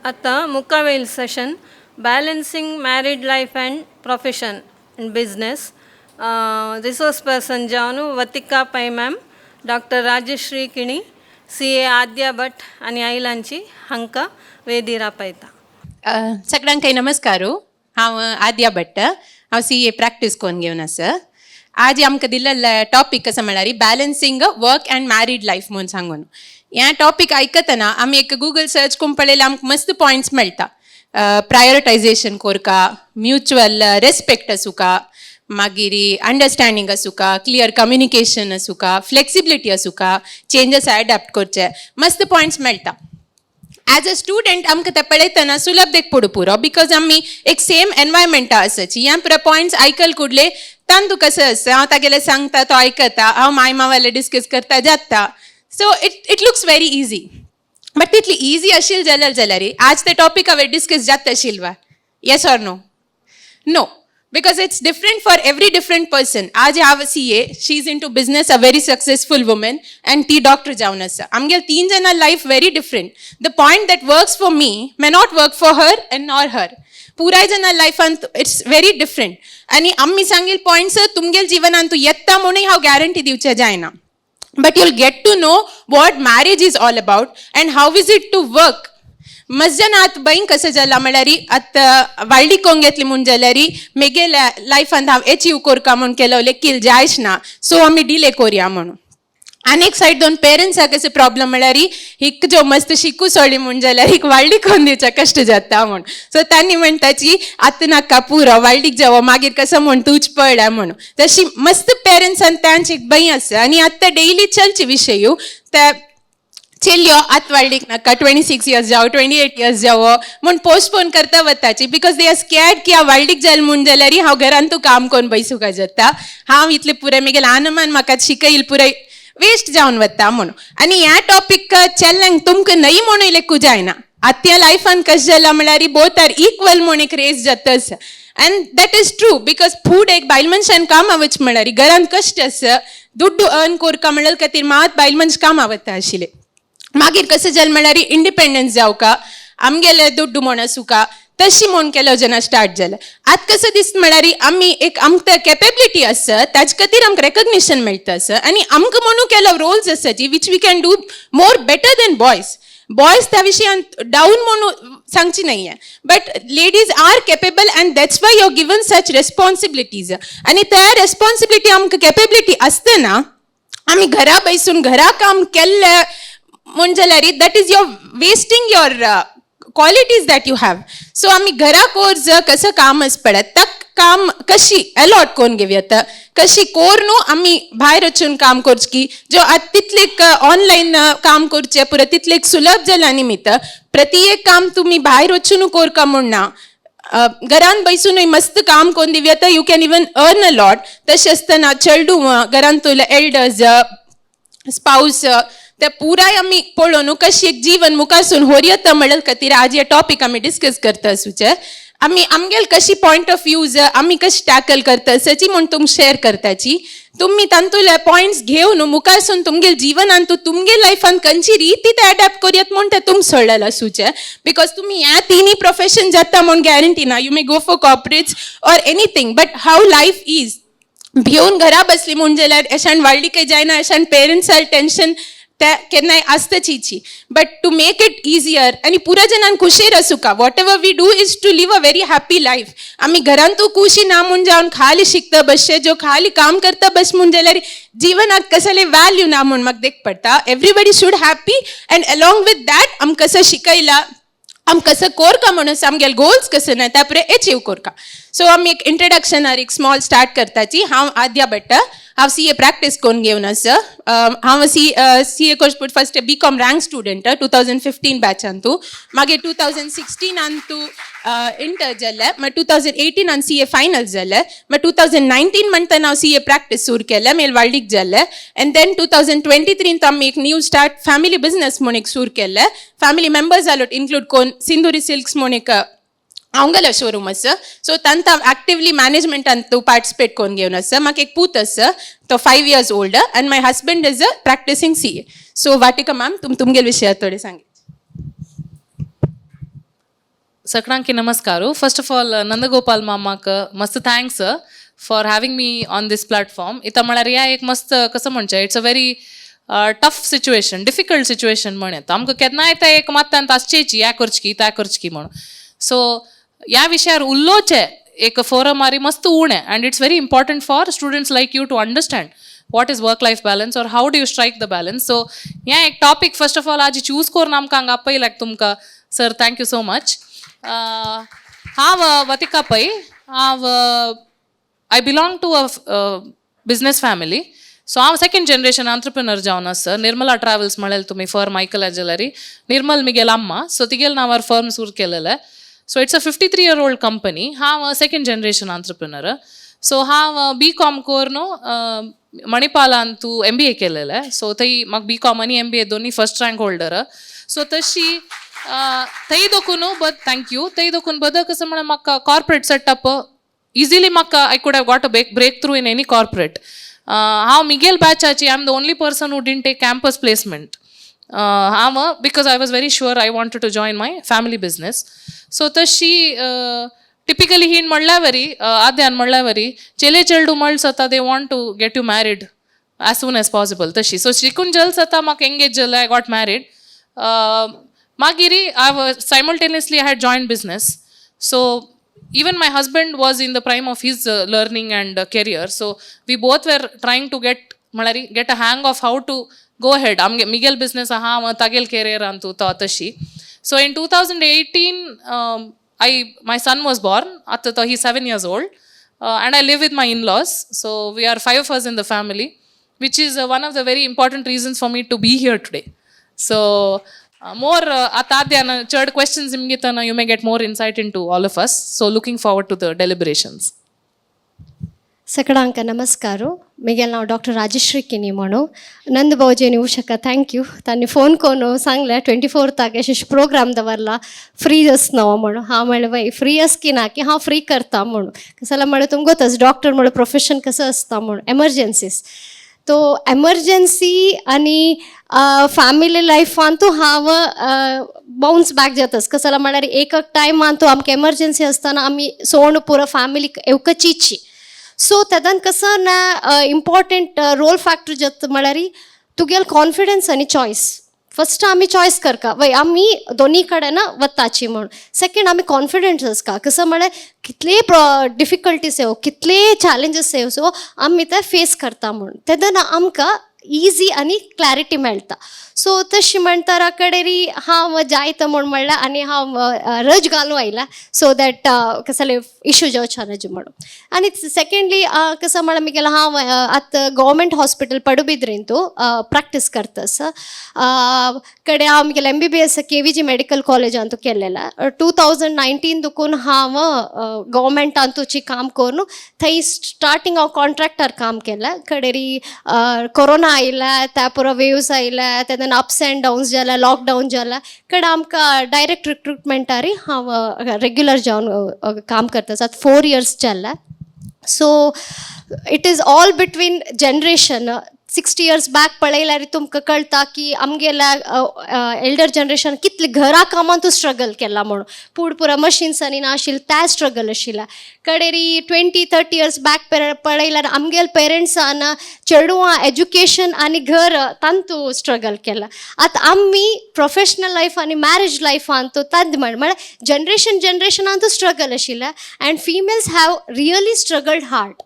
आतां मुखावेल session balancing married life and profession and business. Resource person जावन वतिका Pai ma'am, doctor Rajashree Kini, CA Aadya Bhat आनी आयलांची हांकां वेदीर आपयता. सगळ्यांकय नमस्कार. हांव आद्या भट्ट, हांव सीए प्रॅक्टीस करून घेवन आसा. आज आमकां दिल्लें टॉपीक कसो म्हळ्यार balancing work and married life म्हूण सांगून. ह्या टॉपीक आयकतना आमी एक गुगल सर्च करून पळयल्यार आमकां मस्त पॉयंट्स मेळटा. प्रायोरिटायझेशन कोरका, म्युच्युअल रेस्पेक्ट आसूका, मागीर अंडरस्टँडींग आसूका, क्लियर कम्युनिकेशन आसूका, फ्लेक्सिबिलिटी आसूका, चेंजस अडॅप्ट करचे, मस्त पॉयंट्स मेळटा. ॲज अ स्टुडंट आमकां ते पळयतना सुलभ देख पडू पुरो, because आमी एक सेम एनवायरमेंटा आसाची. ह्या पुरो पॉयंट्स आयकल कुडले तांतू कसं आसता, हांव तागेलें सांगता, तो आयकता, हांव माय मावाले डिस्कस करता जाता. So it looks very easy, but तितली इजी आशिल्ली जाल्यार आज ते टॉपीक हांवें डिस्कस जाता आशिल्ली वा? Yes or no? No, because it's different for every different person. आज हांव CA, she is into business, a very successful woman, and ती डॉक्टर जावन आसा. आमगेले तीन जाणां life very different. The point that works for me may not work for her and nor her. पुराय जाणां लायफांत it's very different. आनी आमी सांगील पॉयंट्स तुमगेल जिवनांत तूं येता म्हणून हांव गॅरंटी दिवचें जायना, but you'll get to know what marriage is all about and how is it to work. मस्त जाणां आतां बैं कसं जाला म्हळ्यार, आतां व्हाळडीक कोंग घेतली म्हूण जाल्यार मेगेल्या लायफांत हांव एचीव कोरका म्हूण केलो लेकील जायच ना, सो आमी डिले कोरया म्हणून. आनी एक सायड दोन पेरंट्साक कशें प्रॉब्लम म्हळ्यार, हिक जो मस्त शिकू सोडली म्हूण जाल्यार हिक व्हाळडीक कोन्न दिवच्या कश्ट जाता म्हूण. सो तांणी म्हणटाची, आतां नाका पुरो, व्हाळडीक जेवो मागीर कसो म्हूण तूंच पळया म्हणून. तशी मस्त पेरंट्सान तांची एक भंय आसा. आनी आतां डेली चलचे विशय त्या चेल्यो आत व्हाळडीक नाका, 26 इयर्स जावं, 28 इयर्स जावो म्हूण पोस्टपोन करता वताची, because they are scared की हांव व्हाळडीक जालें म्हूण जाल्यार हांव घरान तूं काम करून बैसूका जाता, हांव इतलें पुराय मेगेलें आनमान म्हाका शिकयल पुराय वेस्ट जावन वता म्हणून. आनी ह्या टॉपीक चेल्ल्यांक तुमकां न्हय म्हणून लेकू जायना. आतां लायफान कशें जालां म्हळ्यार both are equal म्हूण एक रेस जाता आसा, and that is true, because food एक बायल मनशान कामा वच म्हळ्यार घरान कश्ट आसा, दुड्डू अर्न कोरका म्हणल्यार खातीर मात बायल मनश कामा वता आशिल्ले. मागीर कसं जालें म्हळ्यार इंडिपेंडन्स जावका, आमगेले दुड्डू म्हण आसूका, तशी म्हूण केलो जेन्ना स्टार्ट जालें. आतां कसं दिसता म्हळ्यार आमी एक आमकां कॅपेबिलिटी आसा, ताजे खातीर आमकां रेकग्निशन मेळटा आसा. आनी आमकां म्हणून केलो रोल्स आसा जी which we can do more better than boys. Boys त्या विशयान डाऊन म्हणून सांगची नाही, but ladies are capable and that's why you're given such responsibilities. आनी त्या रेस्पॉन्सिबिलिटी आमकां कॅपेबिलिटी आसतना आमी घरा बैसून घरा काम केल्लें म्हूण जाल्यार that is your wasting your qualities that you have. So आमी घरा कोर्स कसं काम आस पडत, ताक काम कशी अलॉट करून घेवया, कशी कोर न्हू आमी भायर वचून काम करची की जो आतां तितलेक ऑनलायन काम करचें पुरो तितलेक सुलभ जाला निमित्त प्रति एक काम तुमी भायर वचून कोरका म्हूण ना, घरान बैसूनय मस्त काम करून दिवया. You can even earn a lot. तशें आसतना चेडूं घरान तुले एल्डर्स, स्पाउस, ते पुराय आमी पळोवन कशी एक जीवन मुखारसून होरयता म्हणल खातीर आज हे टॉपीक आमी डिस्कस करता आसूचे. आमी आमगेल कशी पॉयंट ऑफ व्यूज, आमी कशी टॅकल करता आसाची म्हूण तुमकां शेअर करताची. तुमी तांतूले पॉयंट्स घेवन मुखारसून तुमगेल जिवनान तूं तुमगेल लायफान खंयची रिती ते अडॅप्ट करयात म्हूण ते तुमकां सोडलेलें आसूचें, because तुमी ह्या तिनूय प्रोफेशन जाता म्हूण गॅरंटी ना. You may go for corporates or anything, but how life is, भिवन घरा बसली म्हूण जाल्यार अशान व्हाळडीकय जायना, अशान पेरंट्साक टेन्शन ते केन्नाय आसताचीची. But to make it easier आनी पुरा जणान खुशेर आसूका, whatever we do is to live a very happy life. आमी घरांतू खुशी ना म्हूण जावन खाली शिकता बसचे, जो खाली काम करता बस म्हूण जाल्यार जिवनाक कसले वॅल्यू ना म्हूण म्हाका देख पडटा. Everybody should happy, and along with that आमकां कसं शिकयला, आम कसं कोरका म्हणून आमगेले गोल्स कसं ना त्या पुरे एचीव कोरका. सो आमी एक इंट्रोडक्शनार एक स्मॉल स्टार्ट करताची. हांव आद्या भट्ट, हांव सीए प्रॅक्टीस करून घेवन आसा. हांव सी ए course first BCom rank student 2015 बॅचान तूं. मागीर 2016 तूं इंटर जालें, मागीर 2018 सीए फायनल जालें, मागीर 2019 म्हणटा हांव सीए प्रॅक्टीस सुरू केलें, मागीर व्हाळडीक जालें. अँड then 2023 आमी एक न्यू स्टार्ट फॅमिली बिझनस म्हूण एक सुरू केलें. फॅमिली मेंबर्स जालो इन्क्लूड कोन सिंदुरी सिल्क्स म्हूण एक हांवगेलो शोरूम आसा. सो तांकां एक्टिवली मॅनेजमेंटान तूं पार्टिसिपेट करून घेवन आसा. म्हाका एक पूत आसा, तो 5 years old, and my husband is a practicing CA. So Vatika ma'am, तुम तुमगेले विशयात थोडें सांगे. ಸಕ್ರಾಂಕಿ ನಮಸ್ಕಾರ. ಫಸ್ಟ್ ಆಫ್ ಆಲ್, ನಂದಗೋಪಾಲ್ ಮಾಮಾक मस्त thanks for having me on this platform. इता म्हळ्यार ह्या एक मस्त कसं म्हणचें, it's a very tough situation, difficult situation म्हण येता. आमकां केन्नाय ते एक मात्तांत आसचेची, ह्या करची की त्या करची की म्हणून. सो ह्या विशयार उलोवचें एक फोरम आरी मस्त उणें, and it's very important for students like you to understand what is work life balance or how do you strike the balance. So हें एक टॉपीक फर्स्ट ऑफ ऑल आज चूज करून आमकां हांगा आपयल्याक तुमकां sir, thank you so much. हांव वतिका पै. हांव I belong to a business family, so हांव सेकंड जनरेशन आंत्रप्रिनर जावन आसा. निर्मला ट्रॅव्हल्स म्हणलें तुमी फर्म आयकल्या जाल्यार, निर्मल मिगेल अम्मा, सो तिगेल नांवार फर्म सुरू केलेलें. So it's a 53 year old company. हांव सेकंड जनरेशन आंत्रप्रिनर. सो हांव बी कॉम करून मणिपालांतू एमबीए केलेलें. सो थंय म्हाका बी कॉम आनी एमबीए दोनी फर्स्ट रँक होल्डर. सो तशी थंय दोकून बद, thank you, थंय दोकून बद कसं म्हळ्यार म्हाका कॉर्पोरेट सेटअप इजिली म्हाका I could have got a breakthrough in any corporate. हांव Miguel बॅचाची, I am the only person who didn't take campus placement. हांव because I was very sure I wanted to join my family business. So तशी typically हीण म्हणल्या वरी, आद्यान म्हणल्या वरी, चेले चेडू म्हळ जाता, they want to get you married as soon as possible तशी. सो शिकून जल जाता म्हाका एंगेज जालें, I got married. मागीर I simultaneously I had joined business. So even my husband was in the prime of his learning and career, so we both were trying to get म्हळ्यार get a hang of how to go ahead. आमगे Miguel business आहा, हांव तागेल career Antu तो तशी. So in 2018 I my son was born. आतां तो he 7 years old, and I live with my in-laws. So we are five of us in the family, which is one of the very important reasons for me to be here today. So more आतां आद्यान चड questions निमगितना you may get more insight into all of us. So looking forward to the deliberations. ಸಕಡಾಂಕ ನಮಸ್ಕಾರ. Miguel नांव doctor Rajashree Kini म्हणू. नंद भाऊजींनी उशका thank you. तांणी phone करून सांगलें, 24थाक अशें प्रोग्राम दवरला, फ्री आसना म्हणून. हांव म्हणलें, वय, फ्री आस की ना की हांव फ्री करता म्हणून. कसं जाल्यार म्हणलें, तुमकां गोतच डॉक्टर म्हणून प्रोफेशन कसं आसता म्हणून, एमर्जन्सीस. तो एमर्जन्सी आनी फॅमिली लायफान तूं हांव बाउन्स बॅक जातास. कसं जाल्यार म्हळ्यार एक टायमान तूं आमकां एमर्जन्सी आसतना आमी सोण पुरो फॅमिली येवकचीची. सो तेदान कसं ना इम्पॉर्टंट रोल फॅक्टर जाता म्हळ्यार तुगेल कॉन्फिडन्स आनी चॉयस. फर्स्ट आमी चॉयस करका, वय, आमी दोनी कडेन वताची म्हणून. सेकंड, आमी कॉन्फिडन्स आसका. कसं म्हळ्यार कितलेय डिफिकल्टीज येवं, कितलेय चॅलेंजीस येवं, सो आमी ते फेस करता म्हणून. तेन्ना आमकां इजी आनी क्लॅरिटी मेळटा. सो तशी म्हणटारा कडेरी हांव जायत म्हूण म्हणलें आनी हांव रज घालून आयला, सो that कसले इशू जावचे नज म्हणून. आनी सेकेंडली कसं म्हळ्यार मिगेलें हांव आतां गव्हर्मेंट हॉस्पिटल पಡುಬಿದ್ರಿಂತು प्रॅक्टीस करता. कडेन हांव मिगेलें एमबीबीएस केवीजी मेडिकल कॉलेज अंतू केलेलें. 2019 दुकून हांव गव्हर्मेंटांतूची काम करून, थंय स्टार्टींग हांव कॉन्ट्रॅक्टर काम केलें. कडेरी कोरोना आयला, त्या पुरो वेव्स आयल्या, तेन्ना अप्स अँड डाउन्स जाला, लॉकडावन जाला. कडेन आमकां डायरेक्ट रिक्रुटमेंटारी हांव रेग्युलर जावन काम करता. आतां 4 इयर्स जाला. So it is all between generation. 60 years back पळयल्यार तुमकां कळटा की आमगेल्या एल्डर जनरेशन कितले घरा कामांतू स्ट्रगल केला म्हणून. पूण पुरा मशीन्स आनी नाशिल्लें, त्या स्ट्रगल आशिल्लें. कडेरी 20-30 इयर्स बॅक पळयल्यार आमगेले पेरंट्सान चेडवां एज्युकेशन आनी घर तांतू स्ट्रगल केला. आतां आमी प्रोफेशनल लायफ आनी मॅरेज लायफान तो तांत म्हळ्यार जनरेशन जनरेशनान स्ट्रगल आशिल्लें, and females have really struggled hard.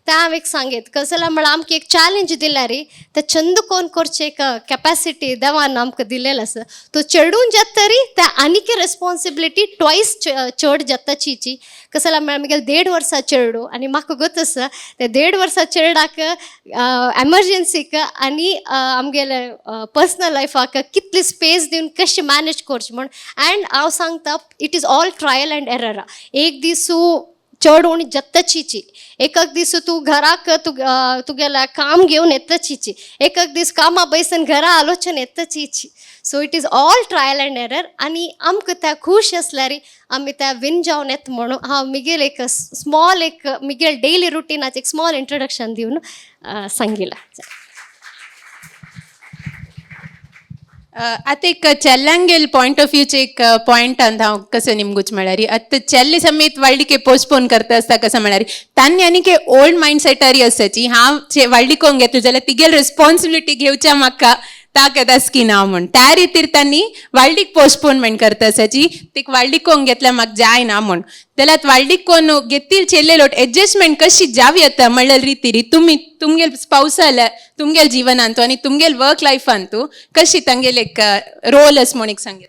तें हांव एक सांगीत. कसं जाल्यार म्हळ्यार आमकां एक चॅलेंज दिल्यार ते चंद कोन करचें एक कॅपॅसिटी देवान आमकां दिलेलो आसा. तो चेडून जाता तरी ते आनीक रेस्पॉन्सिबिलिटी ट्वायस चड जाता चिची. कसं जाल्यार म्हळ्यार म्हगेलें देड वर्सां चेडूं आनी म्हाका गोत आसा, ते देड वर्सां चेरडाक एमर्जन्सीक आनी आमगेले पर्सनल लायफाक कितली स्पेस दिवन कशें मॅनेज करचें म्हण. अँड हांव सांगता, it is all trial and error. एक दिसू चड उणी जत्तचीची, एक एक दीस तूं घराक तुगेल्या काम घेवन येतचीची, एक एक दीस कामा बैसून घरा आलोचन येतचीची. So it is all trial and error. आनी आमकां त्या खूश आसल्यार आमी त्या विन जावन येत म्हणून हांव मिगेल एक स्मॉल एक मिगेल डेली रुटीनाचें एक स्मॉल इंट्रोडक्शन दिवन सांगिलां. आतां एक चेल्यांगेल पॉयंट ऑफ व्यूचे एक पॉयंटान हांव कसं निमगूच म्हळ्यार आतां चेल्ले समेत व्हडलिके पोस्टपोन करता आसता कसं म्हळ्यार तांणी आनी ओल्ड मायंड सेटारी आसाची हांव व्हडली घेतली जाल्यार तिगेल रिस्पॉन्सिबिलिटी घेवच्या म्हाका ताकद आसकी ना म्हूण त्या रितीर तांणी व्हडलीक पोस्टपोनमेंट करता आसाची तीक व्हडली कोंग घेतल्यार म्हाका जायना म्हूण जाल्यार व्हडली कोन घेतील चेल्ले लोट एडजस्टमेंट कशी जावी येता म्हणल्यार रितीरी तुमी तुमगेल स्पावसाल्या तुमगेल जीवनांतू आनी तुमगेल वर्क लायफांतू कशी तांगेल एक रोल आस म्हूण एक सांगेत.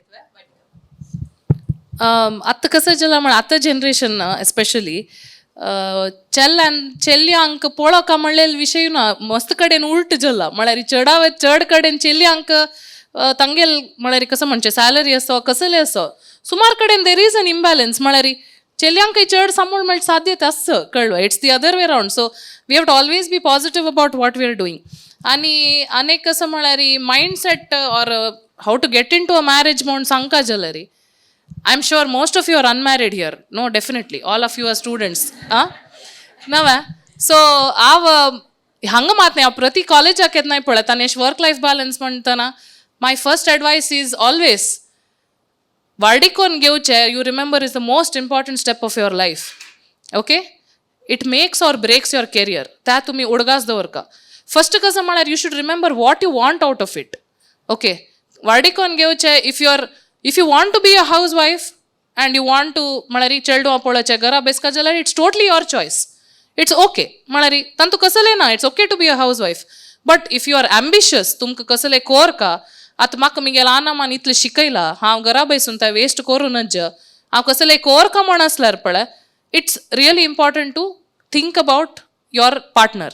आतां कसं जाला म्हण आतां जनरेशन एस्पेशली चेल्ल्यान चेल्यांक पळोवका म्हणलेले विशय ना, मस्त कडेन उल्ट जाला. म्हळ्यार चडावत चड कडेन चेल्यांक तांगेल म्हळ्यार कसं म्हणचें सॅलरी असो कसले असो सुमार कडेन there is an imbalance. म्हळ्यार चेल्यांकय चड सांबाळ म्हळ्यार साध्यत आसच कळ्ळो. It's the other way round, so we have to always be positive about what we are doing. आनी आनीक कसं म्हळ्यार mindset or how to get into a marriage म्हूण सांगका जाल्यार, I am sure most of you are unmarried here. No, definitely. All of you are students. Ah? नव्या so हांव हांगा मात न्ही, हांव प्रति कॉलेजाक येतना पळयता आनी वर्क लायफ बॅलन्स म्हणटना my first advice is always वार्डिकोन घेवचें you remember is the most important step of your life, okay? It makes or breaks your career. त्या तुमी उडगास दवरका. फर्स्ट कसं म्हळ्यार you should remember what you want out of it, okay? वार्डिकोन घेवचें if you want to be a housewife and you want to म्हळ्यार चेडवां पळोवचें घरा बेसका जाल्यार it's totally your choice, it's okay. म्हळ्यार तांतू कसलें ना, it's okay to be a housewife. But if you are ambitious, तुमकां कसलें कोरका आतां म्हाका मिगेल आनामान इतलें शिकयलां, हांव घरा बसून तें वेस्ट करूं नज, हांव कसलें कोरका म्हण आसल्यार पळय, it's really important to think about your partner,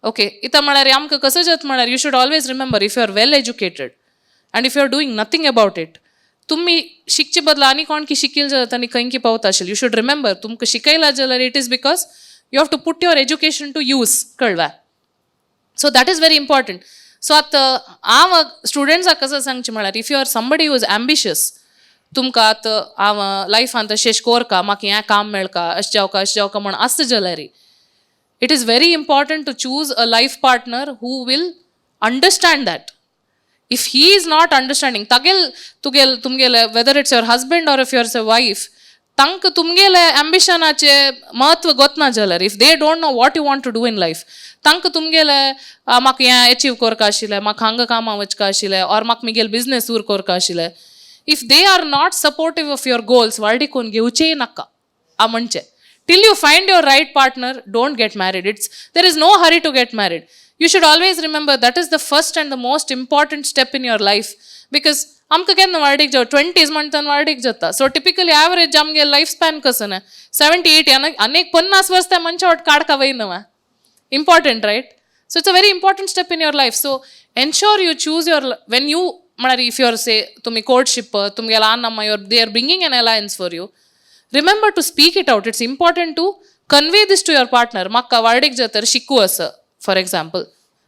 okay? इतां म्हळ्यार आमकां कसं जाता म्हळ्यार you should always remember, if you are well educated and if you are doing nothing about it, तुमी शिकचे बदला आनी कोण की शिकील जाल्यार आनी खंय की पावता आशिल्लें. You should remember, तुमकां शिकयला जाल्यार it is because you have to put your education to use, कळ्ळें? So that is very important. So आतां हांव स्टुडंट्साक कसं सांगचें म्हळ्यार if you are somebody who's ambitious, तुमकां आतां हांव लायफान तशें कोरका म्हाका हें काम मेळका अशें जावका अशें जावका म्हण आसता जाल्यार, it is very important to choose a life partner who will understand that. If he is not understanding, तागेल तुगेल तुमगेले, whether it's your husband or if your a wife, तांकां तुमगेले एम्बिशनाचे म्हत्व गोतना जाल्यार, if they don't know what you want to do in life, तांकां तुमगेले म्हाका हें achieve करपा आशिल्लें, म्हाका हांगा कामां वचका आशिल्लें ऑर म्हाका मिगेल बिजनेस उर करपा आशिल्लें, if they are not supportive of your goals, वार्डिकोन घेवचेय नाका. आ म्हणचे till you find your right partner, don't get married. It's there is no hurry to get married. You should always remember that is the first and the most important step in your life, because आमकां केन्ना वार्डीक जावं twenties म्हणटान वार्डीक जाता. So typically average आमगे life span कसो ना 70 80 आनी 50 वर्स त्या मनशा वाट काडका वयना. Important, right? So it's a very important step in your life, so ensure you choose your when you म्हळ्यार if your से तुमी कोर्टशीप तुमगेला आनम्मा your they are bringing an alliance for you, remember to speak it out. It's important to convey this to your partner. म्हाका वार्डीक जातर शिकू असं, for example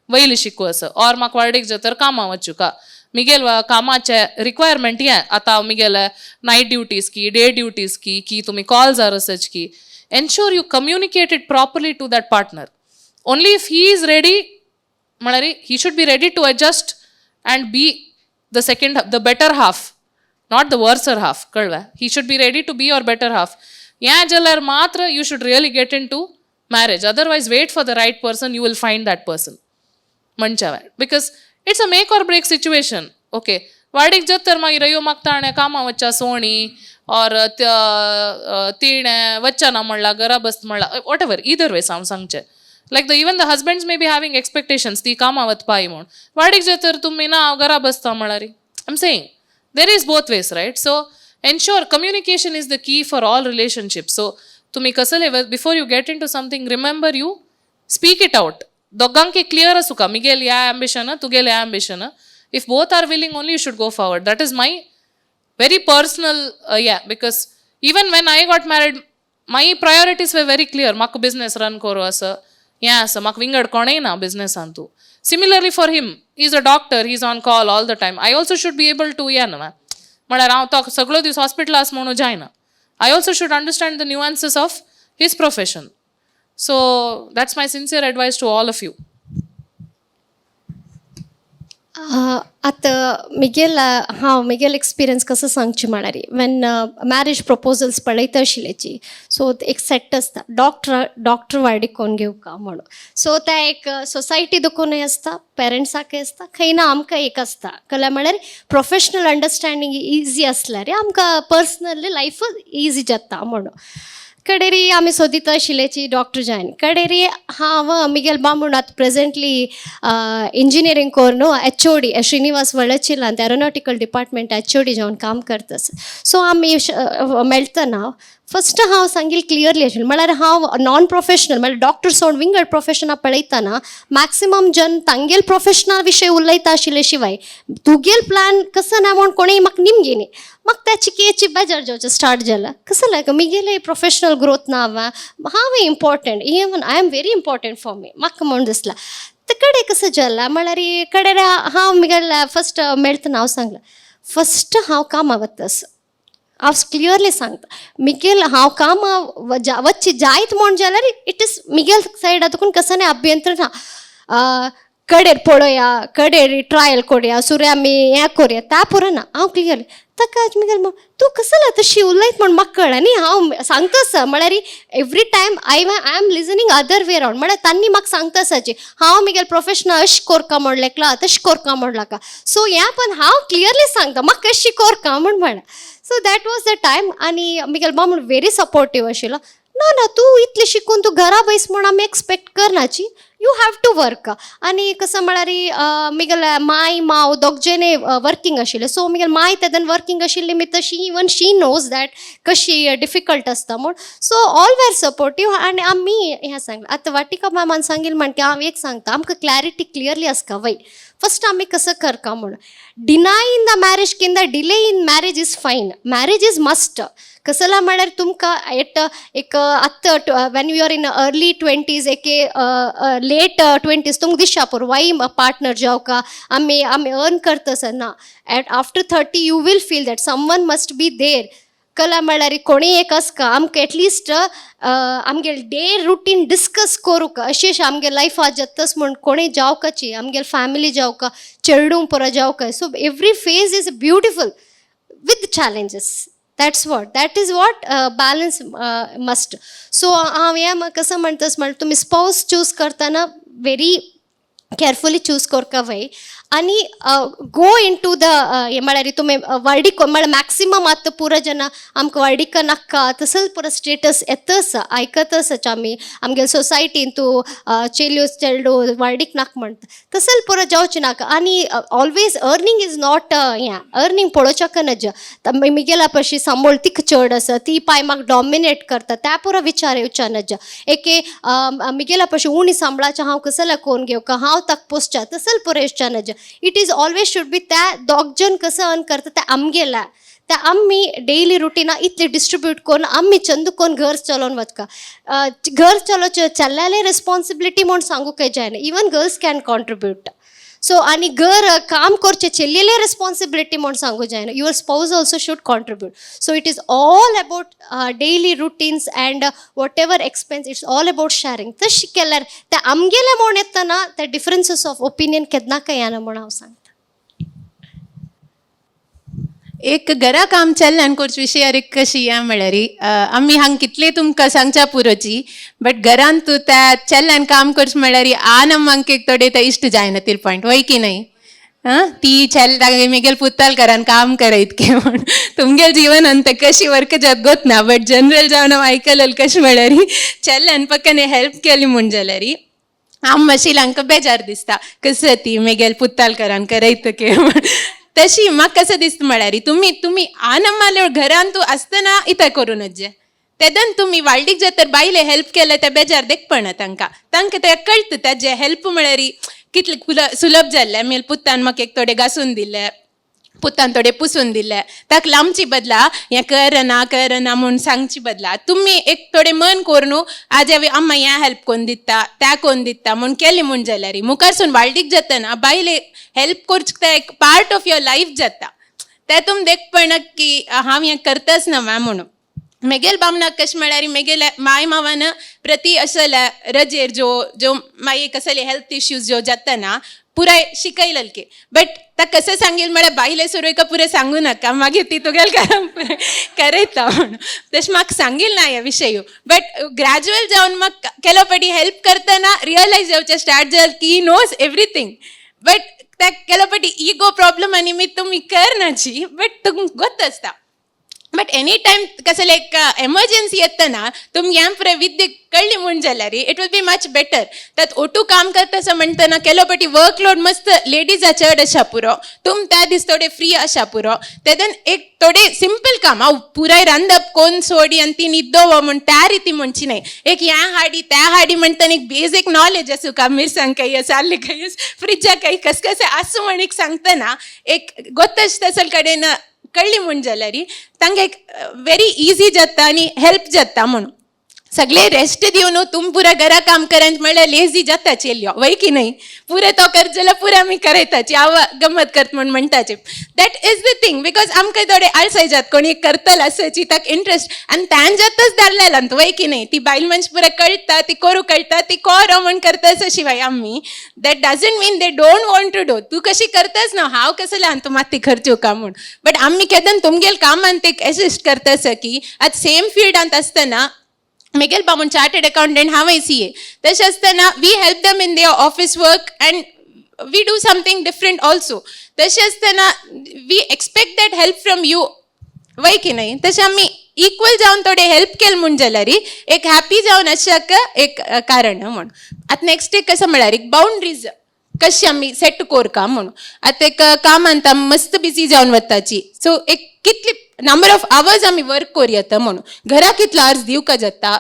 वयली शिकू असं, or म्हाका वार्डीक जातर कामां वचूका, मिगेल कामाचे रिक्वायरमेंट हें आतां हांव मिगेले नायट ड्युटीज की डे ड्युटीज की की तुमी कॉल्स are असच की, ensure you communicate it properly to that partner. Only if he is ready, म्हळ्यार he should be ready to adjust and be the second, the better half, not the worser half, कळ्ळें? He should be ready to be your better half. हें जाल्यार मात्र you should really get into marriage. Otherwise wait for the right person, you will find that person म्हणचे हांवें, because it's a make or break situation, okay? वाडीक जात तर मागीर अयो म्हाका ताणें कामां वचच्या सोणी ऑर तिणें वचना म्हणलां घरा बस म्हणलां, what ever, either वेस हांव सांगचें, like the even the husbands may be having expectations ती कामां वचपाय म्हूण. वाडीक जात तर तुमी ना हांव घरा बसता म्हळ्यार, I am saying there is both ways, right? So ensure communication is the key for all relationship. So तुमी कसले before you get into something, remember you speak it out. दोगांकी क्लियर आसूका, मिगेल ह्या एम्बिशन, तुगेल ह्या ambition. If both are willing only you should go forward. That is my very personal, yeah, because even when I got married, my priorities were very clear. म्हाका business run करूं असं हें आसा, म्हाका विंगड कोणूय ना बिजनेसान तूं. Similarly for him, is a doctor, he is on call all the time. I also should be able to या न्हू, म्हळ्यार हांव तो सगळो दीस हॉस्पिटल आस म्हणून जायना. I also should understand the nuances of his profession. So that's my sincere advice to all of you. आतां मिगेल, हांव मिगेल एक्सपिरियन्स कसो सांगची म्हळ्यार, when marriage proposals पळयता आशिल्ल्याची, सो एक सेट आसता, डॉक्टर, डॉक्टर वाडी कोण घेवका म्हणून. सो त्या एक सोसायटी दुखूनय आसता, पेरंट्साकय आसता, खंय ना आमकां एक आसता. कळ्ळें? म्हळ्यार प्रोफेशनल अंडरस्टँडींग इजी आसल्यार आमकां पर्सनल लायफ इजी जाता म्हणून. कडेरी आमी सोदिता आशिल्ल्याची डॉक्टर जायन. कडेरी हांव मिगेल बामूण आतां प्रेजेंटली इंजिनियरींग करून एचओडी, श्रीनिवास वळचिलांत एरोनॉटिकल डिपार्टमेंट एचओडी जावन काम करता. सो आमी मेळटना फस्ट हांव सांगील क्लियरली आशिल्लें, म्हळ्यार हांव नॉन प्रोफेशनल, म्हळ्यार डॉक्टर सोड विंगड प्रोफेशनां पळयतना मॅक्सिमम जन तांगेल प्रोफेशनल विशय उलयता आशिल्ले शिवाय तुगेल प्लॅन कसो ना म्हूण कोणीय म्हाका निमगिनी. म्हाका त्या चिकयेची बेजार जावचें स्टार्ट जालां. कसो लायक मिगेले प्रोफेशनल ग्रोथ ना, हांव important, even I am very important for me, म्हाका म्हूण दिसलां. ते कडेन कसं जालां म्हळ्यार, कडेन हांव मिगेल फस्ट मेळतना हांव सांगलां, फस्ट हांव कामा वता. हांव क्लियरली सांगता, मिगेल हांव कामा वच्चे जायत म्हूण जाल्यार it is मिगेल सायडा तुकून कसं नाही अभ्यंतर ना. कडेर पळोवया, कडेर ट्रायल करुया, सुर्या आमी हें करुया, त्या पुरो ना. हांव क्लियरली ताका मिगेल तूं कसला तशी उलयत म्हूण म्हाका कळ्ळें न्ही. हांव सांगता म्हळ्यार every time I am listening other way round, म्हळ्यार तांणी म्हाका सांगता आसाची हांव मिगेल प्रोफेशनल अशें कोरका म्हण लेकला, तशें कोरका म्हण लाका. सो हें पण हांव क्लियरली सांगता म्हाका कशी कोरका म्हूण म्हळ्यार. So that was the time. आनी मिगेल बामूण व्हेरी सपोर्टीव आशिल्लो. ना ना, तूं इतलें शिकून तूं घरा बैस म्हूण आमी expect करनाची, you have to work. आनी कसं म्हळ्यार मिगेल माय माव दोग जने वर्किंग आशिल्ले. सो मिगेल माय तेदन वर्किंग आशिल्ली मी तशी इवन she knows that कशी डिफिकल्ट आसता म्हूण. सो ऑल वेर सपोर्टीव. आनी आमी हें सांगलें. आतां वाटिका मॅमान सांगिल्लें म्हण की हांव एक सांगता, आमकां क्लॅरिटी क्लियरली आसका वय फस्ट आमी कसं करका म्हूण. डिनाय इन the marriage किंवा delay in marriage is fine, marriage is must. कसला म्हळ्यार तुमकां एट एक आत्तां when you are in early 20s, एके लेट 20s, तुमकां दिसता पुरो वाय पार्टनर जावका, आमी आमी अर्न करता ना. At after 30 you will feel that someone must be there. कला म्हळ्यार कोणीय एक आसका आमकां एटलिस्ट आमगेले डे रुटीन डिस्कस करूंक, अशें अशें आमगे लायफात जातच म्हूण कोणीय जावकाची, आमगेले फॅमिली जावका, चेडूं पुरो जावका. So every phase is beautiful with challenges. That is what balance must. So हांव हें कसं म्हणतस म्हळ्यार, तुमी स्पावस चूज करतना व्हेरी केअरफुली चूज करका वय. आनी गो इन टू the म्हळ्यार तुमी व्हडीक म्हळ्यार मॅक्सिमम आतां पुरो जेन्ना आमकां व्हडीक नाका तसोच पुरो स्टेटस येतच, आयकतच आमी आमगे सोसायटीन, तूं चेल्यो चेडो व्हडीक नाका म्हणटा, तसोच पुरो जावचें नाका. आनी ऑलवेज अर्निंग is not हें, अर्निंग पळोवच्याक नज. मिगेला पशी सांबळ तिका चड आसा, ती पाय म्हाका डॉमिनेट करता, त्या पुरो विचार येवच्या नज. एके मिगेला पशी उणी सांबळाचें हांव कसल्या कोण घेवका, हांव ताका पोसच्या, तसोच पुरो येवच्या नज. It is always should be त्या दोग जण कसं अर्न करता ते आमगेला त्या आमी डेली रुटीना इतले डिस्ट्रीब्यूट करून आमी चंद कोण घर चलोवन वचका. घर चलोवचें चल्ल्याले रिस्पॉन्सिबिलिटी म्हूण सांगूंक जायना, even girls can contribute. So आनी घर काम करचें चेल्लेले रिस्पॉन्सिबिलिटी म्हूण सांगू जायना, your spouse also should contribute. So it is all about daily routines and whatever expense, it's all about sharing. तशें केल्यार ते आमगेलें म्हूण येतना ते डिफरन्सीस ऑफ ओपिनियन केन्ना काय येना म्हूण हांव सांगता. एक घरा काम चल्ल्यान कोर्च विशयार एक कशी या म्हळ्यार, आमी हांग कितले तुमकां सांगच्या पुरोची, बट घरान तूं त्या चल्ल्यान काम करच म्हळ्यार आन आमकां एक थोडे ते इश्ट जायना तील पॉयंट वय की नाही. आं ती चल मेगेल पुताल घरान काम कर इतकें म्हण तुमगेल जीवन अंत कशी वर्क जात गोत ना, बट जनरल जावन हांव आयकलें कशें म्हळ्यार चल्ल्यान पक्कने हेल्प केली म्हूण जाल्यार आम मातशी हांकां बेजार दिसता, कसं ती मेगेल पुताल करान करयत के म्हण. तशी म्हाका कसं दिसता म्हळ्यार, तुमी तुमी आनमाले घरान तूं आसतना इतें करूं नजे, तेदन तुमी वाळडीक जर तर बायले हेल्प केलें ते बेजार देखपणा तांकां, तांकां ते कळटा तेजें हेल्प म्हळ्यार कितलें सुलभ जाल्लें. मेल पुतान म्हाका एक थोडें घासून दिलें, पुतान थोडें पुसून दिलें, ताका लांबची बदला हें करना करना म्हूण सांगची बदला तुमी एक थोडें मन करून आज हांवें अम्मा हें हेल्प कोन्न दिता, त्या कोन्न दिता म्हूण केलें म्हूण जाल्यार मुखारसून वाळडीक जातना बायले हेल्प करचे ते एक पार्ट ऑफ your life जाता. ते तुम देखपण की हांव हें करताच ना मॅम म्हणून. मेगेल बामणाक कशें म्हळ्यार, मेगेले माय मावान प्रती असले रजेर जो जो मागीर कसले हेल्थ इश्यूज ज्यो जाता ना, पुराय पुराय शिकयलल की. बट ता कसं सांगेल म्हळ्यार बायले सुरवेका पुरें सांगू नाका, मागीर ती तुगेल कारण पुरें करयता म्हणून. तशें म्हाका सांगील ना ह्या विशय, बट ग्रॅज्युअल जावन म्हाका केलो पाटी हेल्प करतना रियलायज जावचें स्टार्ट जालें की नोज एवरीथींग. बट त्या केलो पाटी इगो प्रॉब्लम आनी मी तुमी करनाची, बट तुमकां गोत आसता. बट एनी टायम कसं लायक एमर्जन्सी येतना तुमी ह्या पुराय विद्य कळ्ळी म्हूण जाल्यार it will be much better. त्यात ओटू काम करता असं म्हणटना केलो पाटी वर्कलोड मस्त लेडीजा चड आशा पुरो, तुम त्या दीस थोडे फ्री आशा पुरो. तेदन एक थोडे सिंपल काम, हांव पुराय रांदप कोण सोडी आनी ती न्हिदोवो म्हूण त्या रिती म्हणची न्हय. एक ह्या हाडी त्या हाडी म्हणटना एक बेजीक नॉलेज आसूं का, मिरसांग काही आसा, काही फ्रिजा काही कस कशें आसूं म्हण एक सांगतना एक गोतश तसल कडेन कळ्ळी म्हूण जाल्यार तांकां एक व्हेरी इजी जाता आनी हेल्प जाता म्हणून. सगळे रेस्ट दिवन तुम पुरा घरा काम करंत म्हळ्यार लेझी जाता चेल्यो, वय की न्हय? पुरे तो करत जाल्यार पुरे आमी करयताची, हांव गमत करत म्हूण म्हणटाचे. That is the thing, because आमकां थोडे आळसाय जात, कोणी करतलो आसाची ताका इंट्रस्ट आनी तांच्यातच धाडलेला, वय की न्हय? ती बायल मनश पुरा कळटा, ती करूं कळटा, ती कोरो म्हूण करता शिवाय आमी. That doesn't mean they don't want to do. तूं कशी करताच ना, हांव कसं ल्हान तूं मात्ती खर्च का म्हूण. बट आमी केदन तुमगेल कामान ते एसिस्ट करता आसा की आतां सेम फिल्डांत आसतना मिगेल बामून चार्टर्ड अकाउंटंट, हांवय सी ए, तशें आसतना we help them in their office work and we do something different also. तशें आसतना we expect that help from you, वय की नाही? तशें आमी इक्वल जावन थोडे हेल्प केले म्हूण जाल्यार एक हॅपी जावन आशाक एक कारण म्हूण. आतां नेक्स्ट एक कसं म्हळ्यार एक बाउंड्रीज कशी आमी सेट कोरका म्हणून. आतां एक कामांत आमी मस्त बिजी जावन वताची, सो एक कितली नंबर ऑफ आवर्स आमी वर्क कोरयता म्हणून, घरा कितलो आवर्स दिवका जाता.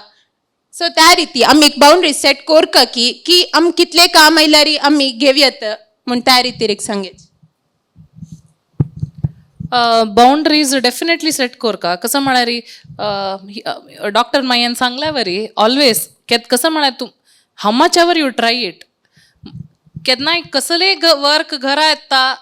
सो त्या रिती आमी एक बाउंड्री सेट कोरका की की आमी कितले काम आयल्यार आमी घेवयत म्हूण, त्या रितीर एक सांगेच. बाउंड्रीज डेफिनेटली सेट कोरका. कसं म्हळ्यार डॉक्टर मायन सांगल्यावरी ऑलवेज कसं म्हळ्यार तूं how much ever you try it, केन्नाय कसले वर्क घरा येता,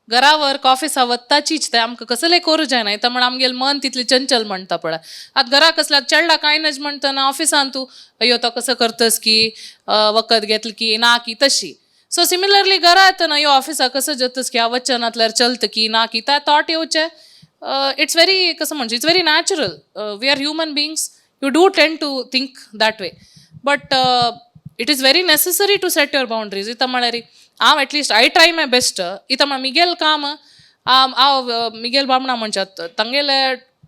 घरा वर्क ऑफिसा वत्ताचीच ते आमकां कसले करूं जायना. येता म्हण आमगेल मन तितलें चंचल म्हणटा पळय. आतां घरा कसल्या चेडला कांय नज म्हणटना ऑफिसान तूं अय्यो तो कसं करतस की वखद घेतलं की ना की तशी. सो सिमिलरली घरा येतना यो ऑफिसा कसं जातस की वचनातल्यार चलत की ना की त्या थॉट येवचे. It's very कसं म्हणजे it's very natural. We are human beings, you do tend to think that way, but it is very necessary to set your boundaries. इथं म्हळ्यार हांव at least I try my best. इथं म्हळ्यार Miguel काम हांव Miguel बामणा म्हणच्यात तांगेले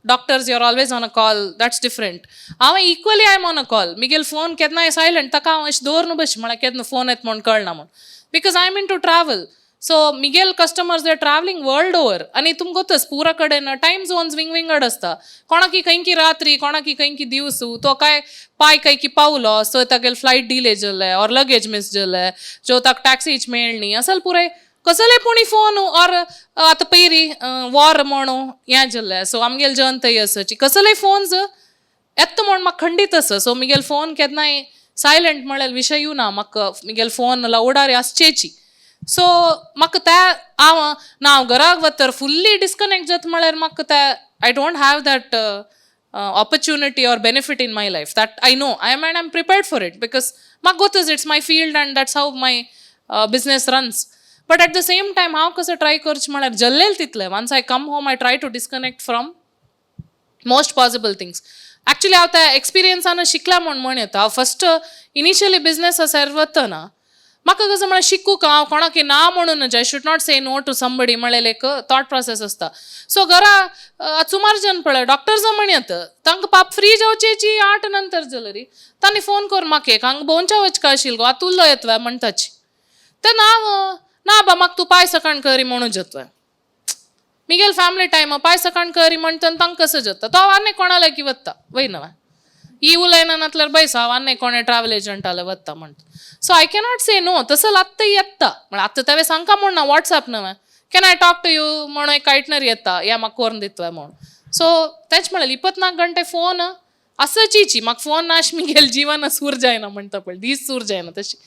doctors, you are always on a call, that's different. हांव equally I am on a call. Miguel phone केन्नाय सायलंट, ताका हांव अशें दवरून बस म्हळ्यार केन्ना फोन येता म्हूण कळना म्हूण, because I am into travel. So Miguel customers, they travelling world over आनी तुमकां गोतच पुरा कडेन टायम झोन्स विंग विंगड आसता. कोणाकी खंयकी रात्री, कोणाकी खंयकी दिवसू, तो काय पाय खंयकी पावलो, सो तागेल फ्लायट डिले जालें ऑर लगेज मिस जालें, जो ताका टॅक्सीच मेळनी असल पुराय कसले पुणी फोन ऑर आतां पयरी वॉर म्हणू हें जालें, सो आमगेल जन थंय आसाची कसले फोन्स येता म्हूण म्हाका खंडीत आसा. सो मिगेल फोन केन्नाय सायलंट म्हळ्यार विशयूय ना म्हाका. मिगेल फोन लावडार आसचेची. सो म्हाका त्या हांव ना हांव घराक वतर फुल्ली डिस्कनेक्ट जाता म्हळ्यार म्हाका त्या I don't have that opportunity or benefit in my life that I know I am, and I am prepared for it because म्हाका गोतच it's my field and that's how my business runs. But at the same time हांव कसं try करचें म्हळ्यार जल्लेल तितलें, once I come home, I try to disconnect from most possible things. Actually हांव त्या एक्सपिरियन्सान शिकला म्हूण म्हण येता. हांव फस्ट इनिशियली बिजनेस आसार वतना म्हाका कसं म्हळ्यार शिकूंक हांव कोणाक ना म्हणून, I should not say no to somebody म्हळ्यार एक थॉट प्रोसेस आसता. सो घरा सुमार जन पळय डॉक्टर्स म्हण येता, तांकां पाप फ्री जावचेची 8 नंतर जाल्यार तांणी फोन कर म्हाका एक हांगा भोंवच्या वचका आशिल्लो गो, आतां उल्लो येतलो म्हणटाची. ते ना ना बा, म्हाका तूं पाय सकाळ करी म्हणून जातलो, मिगेल फॅमिली टायम पाय सकाळ करी म्हणटा तांकां कसं जाता. तो हांव आनी कोणा लागीं वता वय न्हय ही उलयना नासल्यार बैस हांव आनी कोणे ट्रॅवल एजंटाले वता म्हणटा. So I cannot say no. तसो आत्तां येता म्हळ्यार आतां तेवें सांगका म्हूण ना वॉट्सएप न्हय, can I talk to you म्हणून एक आयटनरी येता, या म्हाका करून दितले म्हणून. सो तेच म्हळ्यार 24 घंटे फोन आसचीची. म्हाका फोन नाश मिगेल जिवन सूर जायना म्हणटा पळय, दीस सूर जायना तशी.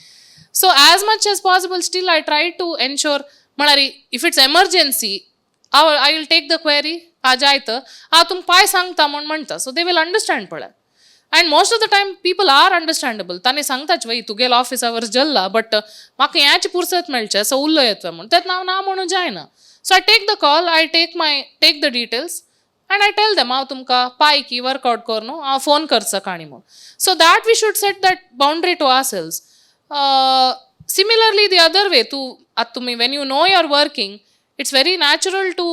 So as much as possible, still I try to ensure म्हळ्यार if it's emergency, हांव I will take the query, हा जायत हांव तुमकां पाय सांगता म्हूण म्हणटा. सो they will understand पळय. And most of the time people are understandable. तांणी सांगताच वय तुगेलो ऑफिस आवर्स जल्ला, बट म्हाका ह्याच पुरसत मेळचें सो उल्लो येतलो म्हूण तेन्ना हांव ना म्हणून जायना. So I take the call, I take the details and I tell them हांव तुमकां पाय की वर्कआउट कर न्हू, हांव फोन कर सकाळीं म्हूण. So that we should set that boundary to ourselves. Similarly, the other way तूं आतां तुमी when you know you are working, it's very natural to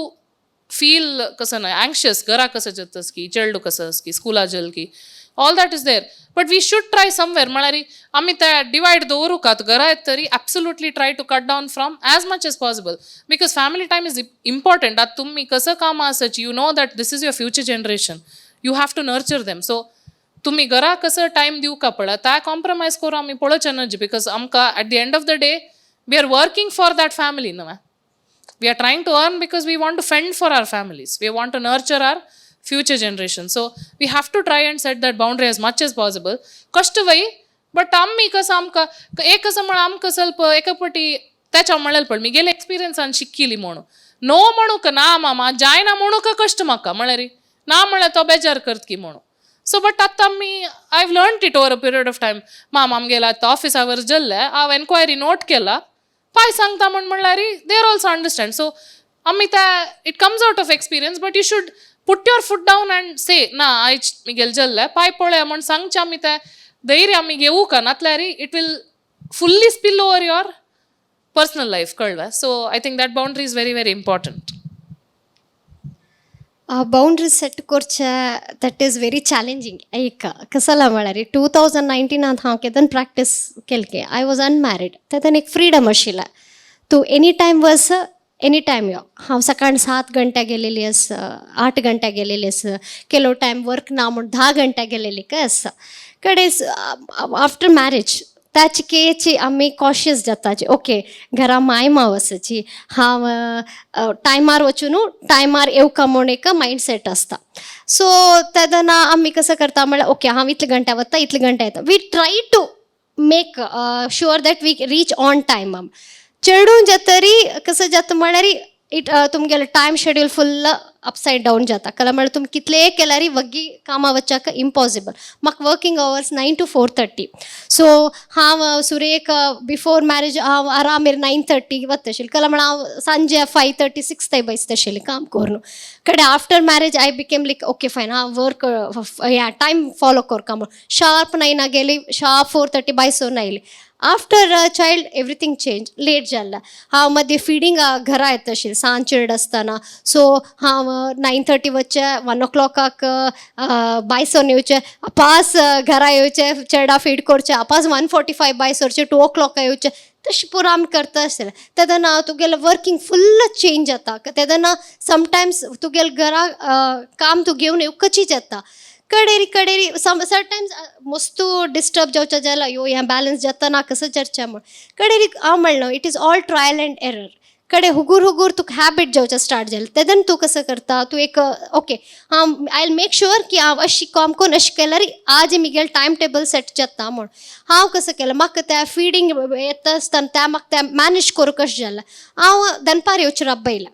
feel कसं ना अँक्शियस. घरा कसं जातस की चेडू कसं की स्कुला जल की, all that is there, but we should try somewhere. म्हळ्यार आमी त्या डिवायड दवरूकात घरा येत तरी absolutely try to cut down from as much as possible, because family time is important. आतां तुमी कसं काम आसाची, you know that this is your future generation, you have to nurture them. So तुमी घरा कसं टायम दिवका पडला त्या कॉम्प्रोमायज करून आमी पळोवचें न्हय, because आमकां at the end of the day we are working for that family न्हय. We are trying to earn because we want to fend for our families, we want to nurture our future generation. So we have to try and set that boundary as much as possible. कष्ट वय, but आमी कसं आमकां एक कसं म्हळ्यार आमकां ಸ್ವಲ್ಪ एका पटी त्याच्या म्हणलें पड मी गेले एक्सपिरियन्सान शिकिली म्हणून नो म्हणूक ना मामा जायना म्हणूक कष्ट म्हाका. म्हळ्यार ना म्हळ्यार तो बेजार करत की म्हणून. सो बट आतां आमी I have learn it over a period of time. माम आमगेला आतां ऑफिस आवर्स जल्ले, हांव एन्क्वायरी नोट केला, पाय सांगता म्हण म्हणल्यार they are also understand. So आमी त्या it comes out of experience, but you should put your foot down and say ना आयज मिगेल जल्ले पाय पळया म्हण सांगचें. आमी तें धैर्य आमी घेवूका नातल्यार it will fully spill over your personal life, कळ्ळें? So I think that boundary is very very important. Boundary set करचे, that is very challenging. एक कसला म्हळ्यार 2019आंत हांव केदन प्रॅक्टीस केले, I was unmarried. तेदन एक फ्रिडम आशिल्लें, तूं एनी टायम वच, एनी टायम यो. हांव सकाळी 7 घंट्या गेलेली आसा, 8 घंट्या गेलेली आसा, ಕೆಲವು टायम वर्क ना म्हूण 10 घंट्या गेलेली काय आसा. कडे आफ्टर मॅरेज त्याच केची आमी कॉशियस जाताची, ओके घरा माय माव आसाची, हांव टायमार वचून टायमार येवका म्हूण एक मायंड सेट आसता. सो तेन्ना आमी कसं करता म्हळ्यार, ओके हांव इतले घंट्या वता, इतले घंट्या येता. We try to make sure that we reach on time. चेडूं जातरी कसं जाता म्हळ्यार it तुमगेलो time schedule full upside down जाता. कला म्हळ्यार तुमी कितलेय केल्यार वग्गी कामां वच्चाक इम्पॉसिबल. म्हाका working hours 9 to 4:30. So हांव सुरेक बिफोर मॅरेज हांव आरामेर 9:30 वता आशिल्लें. कला म्हळ्यार हांव सांजे 5:30 6 थंय बसता आशिल्लें काम करून. कडे after marriage I became like, okay fine, हांव वर्क ह्या टायम फॉलो करका म्हूण शार्प 9 गेली, शार्प 4:30 बायसोन आयली. After child everything change, late जाल्लें. हांव मदीं फिडींग घरा येता आशिल्लें सांज चेड आसतना. सो हांव 9:30 वचचें, 1 ओ क्लॉकाक बायसोन येवचें, अपास घरा येवचें, चेडा फीड करचें, अपास 1:45 बाय सरचें, 2 ओ क्लॉकाक येवचें. तशें पुरो आमी करता आसतलें. तेन्ना तुगेलें वर्कींग फुल्ल चेंज जाता. तेन्ना समटायम्स तुगेलें घरा काम तूं घेवन येवकचीच येता. कडेरी कडेरी सम समटायम्स मस्तू डिस्टर्ब जावचें जाल्यार यो हें बॅलन्स जाता ना कसं चर्चा म्हूण. कडेरी हांव म्हणलो, it is all trial and error. कडे हुगूर हुगूर तुका हॅबिट जावचें स्टार्ट जालें, तेन्ना तूं कसं करता, तूं एक ओके हांव I will make sure की हांव अशी काम करून अशें केल्यार आज म्हगेलें टायम टेबल सेट जाता म्हूण. हांव कसं केलें, म्हाका त्या फिडींग येता आसतना त्या म्हाका तें मॅनेज करूंक कशें जालें, हांव दनपार येवचें राबयलें.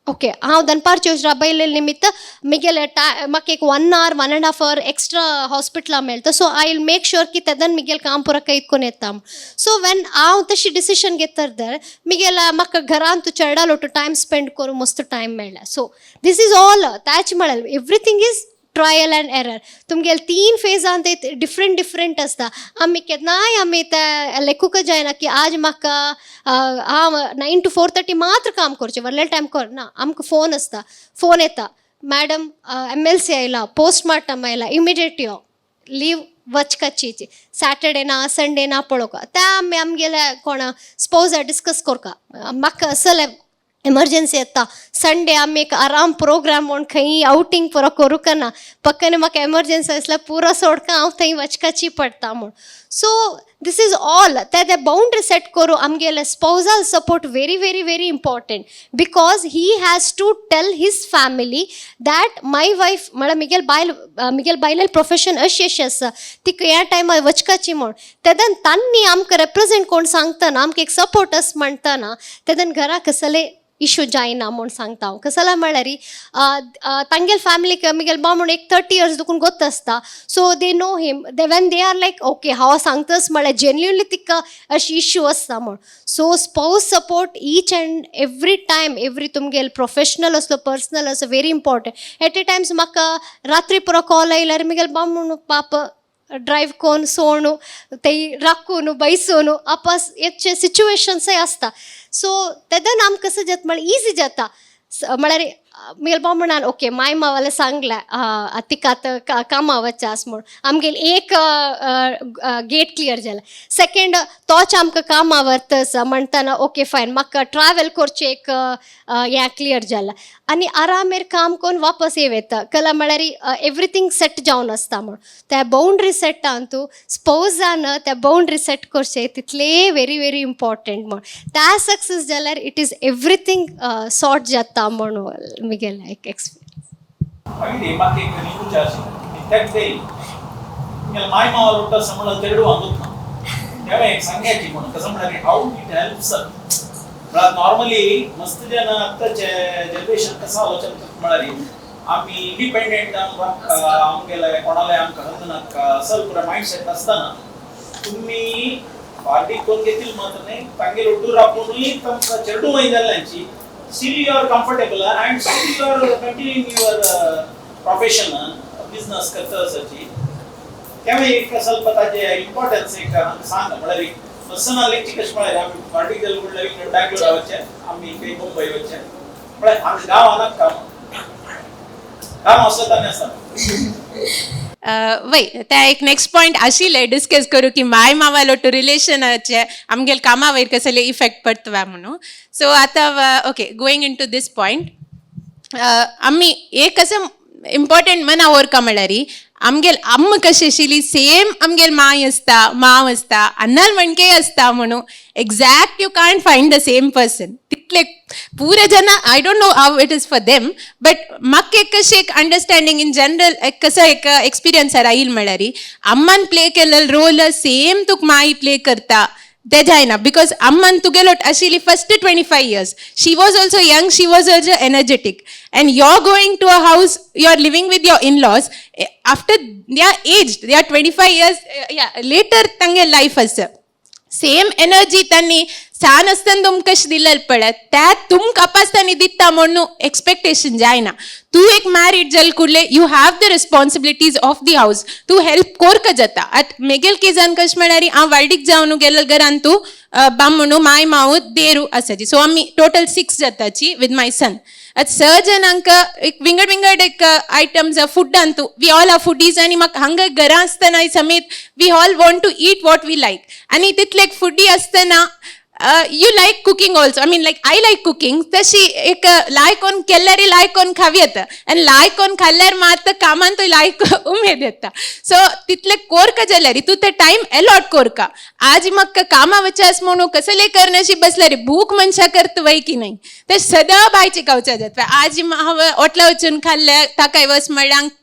ओके हांव दनपारचें येवचें राबयलें निमित्त म्हगेलें टा म्हाका एक 1 hour, 1.5 hour extra हॉस्पिटलां मेळटा. So I will make sure की तेन्ना म्हगेलें काम पुरो करून येता. सो वेन हांव तशी डिसिशन घेतले तर म्हगेल्या म्हाका घरांत चेडा लोटू टायम स्पेंड करूंक मस्त टायम मेळ्ळा. सो this is all त्याच म्हळ्यार everything is trial and error. तुमगेले तीन फेजान ते डिफरंट डिफरंट आसता. आमी केन्नाय आमी ते लेखूंकच जायना की आज म्हाका हांव 9 टू 4:30 मात्र काम करचें, वरले टायम कर ना. आमकां फोन आसता, फोन येता, मॅडम एमएलसी आयला, पोस्टमार्टम आयला, इमिडिएट यो, लीव वचकाची, सॅटर्डे ना संडे ना पळोवका. त्या आमी आमगेल्या कोणा स्पोजा डिस्कस करका, म्हाका असले एमर्जन्सी येता, संडे आमी एक आराम प्रोग्राम म्हूण खंय आवटींग पुरो करूंक ना, पक्कने म्हाका एमर्जन्सी आसल्यार पुरो सोडका, हांव थंय वचकाची पडटा म्हूण. सो This is all ते ते बाउंड्री सेट करूं आमगेले spousal support very very very important, because he has to tell his family that my wife, म्हळ्यार मिगेल बायल, मिगेल बायलेल प्रोफेशन अशी अशी आसा, तिका ह्या टायमार वचकाची म्हूण. तेदन तांणी आमकां रेप्रेजेंट कोण सांगतना, आमकां एक सपोर्ट अस म्हणटना, तेदन घरा कसले इशू जायना म्हूण सांगता हांव. कसला म्हळ्यार तांगेल फॅमिलीक मिगेल बामण एक 30 इयर्स दुखून गोत आसता, so they know him. They when they are like, okay, हांव सांगताच म्हळ्यार जेन्युनली तिका अशी इश्यू आसता म्हूण. So spouse support each and every time, every तुमगेल प्रोफेशनल असलो, पर्सनल असो, very important. At a times म्हाका रात्री पुरो कॉल आयल्यार मिगेल बामण पाप ड्रायव कोन सोणू ते राखून बैसून आपास हेचे सिच्युएशन्सय आसता. सो तेदन आमकां कसं जाता म्हळ्यार इजी जाता. म्हळ्यार मिगेल बाब म्हणान, ओके, माय मावाले सांगलें, तिका आतां कामा वचचें आसा म्हूण. आमगेल एक गेट क्लियर जालें. सेकेंड, तोच आमकां कामा व्हरता म्हणटना, ओके फायन, म्हाका ट्रॅवल करचें एक हें क्लियर जालें आनी आरामेर काम करून वापस येव येता. कला म्हळ्यार एवरीथींग सेट जावन आसता म्हूण. त्या बाउंड्री सेटान तूं स्पोजान त्या बाउंड्री सेट करचें तितलें व्हेरी व्हेरी इम्पॉर्टंट म्हूण. त्या सक्सेस जाल्यार it is everything sort जाता म्हणून मिगेलें एक एक्सपिरियन्स. मागीर म्हाका एक निवच्या आशिल्लें तेक ते माय मावा उरता समळ चेडू अंगूत ना तेव्हा एक सांगायची म्हणून कसं म्हळ्यार how it helps. म्हळ्यार नॉर्मली मस्त जन आतांचे जनरेशन कसं आलोचन म्हळ्यार आमी इंडिपेंडेंट आमकां आमगेले कोणाले आमकां हंद नाका असल पुरा मायंड सेट आसतना, तुम्ही पार्टी कोण घेतील मात्र नाही, तांगेल ಒಟ್ಟು राबूनय तुमकां चेडूं वय जाल्ल्यांची still you are comfortable and still you are continuing your profession, business करता आसाची. तेव्हा एक ಸ್ವಲ್ಪ ताजे इम्पॉर्टन्स एक हांगा सांग. म्हळ्यार पर्सनल एक कशें म्हळ्यार आमी पार्टी गेले म्हणल्यार बँगलोर वचचे, आमी खंय मुंबय वचचे, म्हळ्यार आमच्या गांवांत काम काम आसता आनी आसता. वय, त्या एक नेक्स्ट पॉयंट आशिल्ले डिस्कस करूं की माय मावा लोटू रिलेशनाचे आमगेल कामा वयर कसले इफेक्ट पडटा म्हणून. सो आतां, okay, going into this point, आमी एक असं इम्पॉर्टंट मना ओरका म्हळ्यार आमगेल अम्म कशी आशिल्ली, सेम आमगेल माय आसता, माव आसता, अन्नाल म्हणके आसता म्हणून exact you can't find the same person. तितले पुरे जना, I don't know how it is for them, but म्हाका एक कशें एक अंडरस्टँडींग इन जनरल एक कसो एक एक्सपिरियन्स आयल म्हळ्यार अम्मान प्ले केल्लो रोल सेम तुका माई प्ले करता ते जायना, because अम्मान तुगेलो आशिल्ली first 25 years, she was also young, she was also energetic, and you are going to a house, you are living with your in-laws after they are age, they are 25 years later. तांगे life आसा, same energy त्यांनी सान आसतना तुमकां कशें दिलें पळय, त्या तुमकां आपासतानी दिता म्हणून एक्सपेक्टेशन जायना. तूं एक मॅरीड जाल कुडले, you have the responsibilities of the house, तूं हेल्प कोरका जाता. आतां मेगेल केजान कशें म्हळ्यार हांव वालडीक जावन गेल्ले घरान तूं बामणू, माय, मावू, देरू आसाची. सो आमी टोटल सिक्स जाताची विथ my सन. आतां स जाणांक एक विंगड विंगड एक आयटम्स फुडान तूं, we all are foodies आनी म्हाका हांगा घरा आसतना समेत we all want to eat what we like. आनी तितले एक फुडी आसतना you like cooking also, I mean, like, I like cooking. तशी एक लायक कोन केल्यार लायक कोन खावी येता आनी लायक कोन खाल्ल्यार मात कामान तो लायक उमेद येता. सो तितले कोरका जाल्यार तूं ते टायम एलॉट कोरका. आज म्हाका कामा वचास म्हणून कसले करनाशी बसल्यार भूक मनशा करता वय की नाही, ते सदां भायचे खावच्या जाता. आज हांव हॉटला वचून खाल्ल्या ताकाय वच म्हणल्यार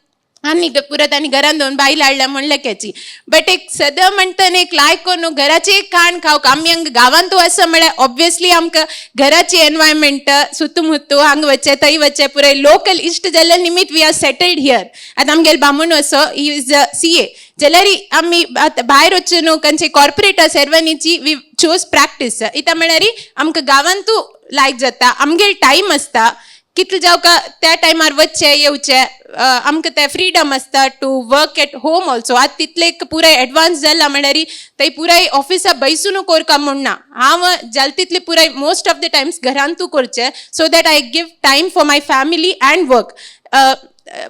आनी पुरत आनी घरान दोन बायल हाडल्या म्हणल्या केची. बट एक सदां म्हणटना एक लायक कोन्नू घराचें एक खाण खावंक. आमी हांगा गांवांतू आसा म्हळ्यार ऑब्वियसली आमकां घराची एनवायरमेंट, सुतुमुत्तू, हांगा वचचें थंय वचचें, पुराय लोकल इश्ट जाल्ल्या निमित्त we are settled here. आतां आमगेले बामूण असो, he is a CA, जाल्यार आमी आतां भायर वचून न्हू खंयचे कॉर्पोरेट सर्वांची we choose practice. इतां म्हळ्यार आमकां गांवांतू लायक जाता, आमगेर टायम आसता, कितले जावं का त्या टायमार वचचें येवचें, आमकां ते फ्रिडम आसता to work at home also. आतां तितले एक पुराय एडवान्स जाला म्हळ्यार थंय पुराय ऑफिसा बैसून कोरका म्हूण ना. हांव जाल तितले पुराय मोस्ट ऑफ the times घरांतू करचें, so that I give time for my family and work,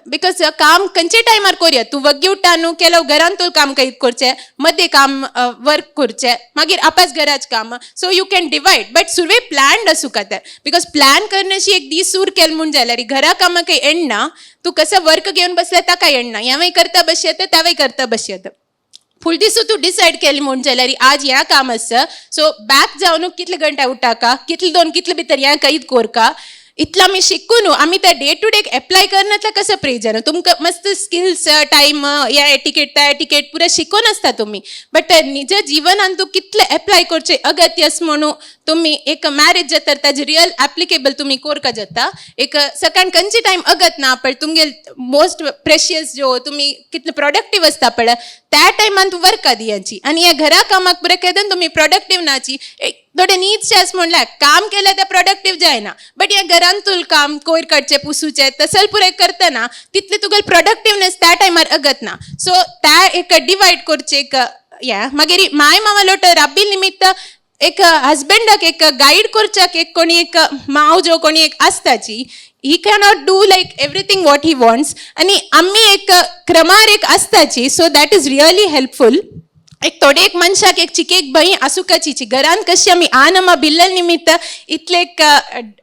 because काम खंयचे टायमार कोरया. तूं वग्गी उठ्ठा न्हू, केलो घरांतूय काम काही करचें, मदें काम वर्क करचें, मागीर आपास घराच काम, so you can divide, but Surve planned आसूंक तें, because plan करण्याशी एक दीस सूर केल म्हूण जाल्यार घरा कामां काही एंड ना. तूं कसं वर्क घेवन बसल्यार ताका एंड ना, हेंवूय करता बस येता, तेंवूय करता बस येता. फुल दिसू तूं डिसायड केलें म्हूण जाल्यार आज ह्या काम आसा, सो बॅक जावन कितले घंटा उठाका, कितले दोन कितले भितर ह्या कैद कोरका, इतलो आमी शिकून आमी त्या डे टू डे एप्लाय करनातल्या कसं प्रयोजन? तुमकां मस्त स्किल्स, टायम, ह्या एटिकेट त्या एटिकेट पुरे शिकून आसता तुमी, बट निज जीवनान तूं कितले एप्लाय करचें अगत्य आसा म्हणून तुमी एक मॅरेज जाता ताजे रियल एप्लिकेबल तुमी कोरका जाता. एक सकाळ खंयचे टायम अगत ना, पण तुमगे मोस्ट प्रेशियस जो तुमी कितले प्रोडक्टीव आसता पळय त्या टायमान तूं वर्का दियाची आनी ह्या घरा कामाक पुरे केदन तुमी प्रोडक्टीव नाची. एक थोडे नीच आस म्हणल्यार काम केल्यार ते प्रोडक्टीव जायना, बट ह्या घरान तुल काम कोयर काडचें पुसूचें तसल पुरे करतना तितले तुगेले प्रोडक्टिवनेस त्या टायमार अगत ना. सो त्या एक डिवायड करचें एक या मागीर माय मामा लोट राब्बी निमित्त एक हजबंडाक एक गायड करच्याक एक कोणी एक माव जो कोणी एक आसताची, he cannot do like everything what he wants आनी आमी एक क्रमार एक आसताची, so that is really helpful. एक थोडे एक मनशाक एक चिकेक भंय आसुकाची घरान कशी आमी आन आमा बिल्लल निमित्त इतले एक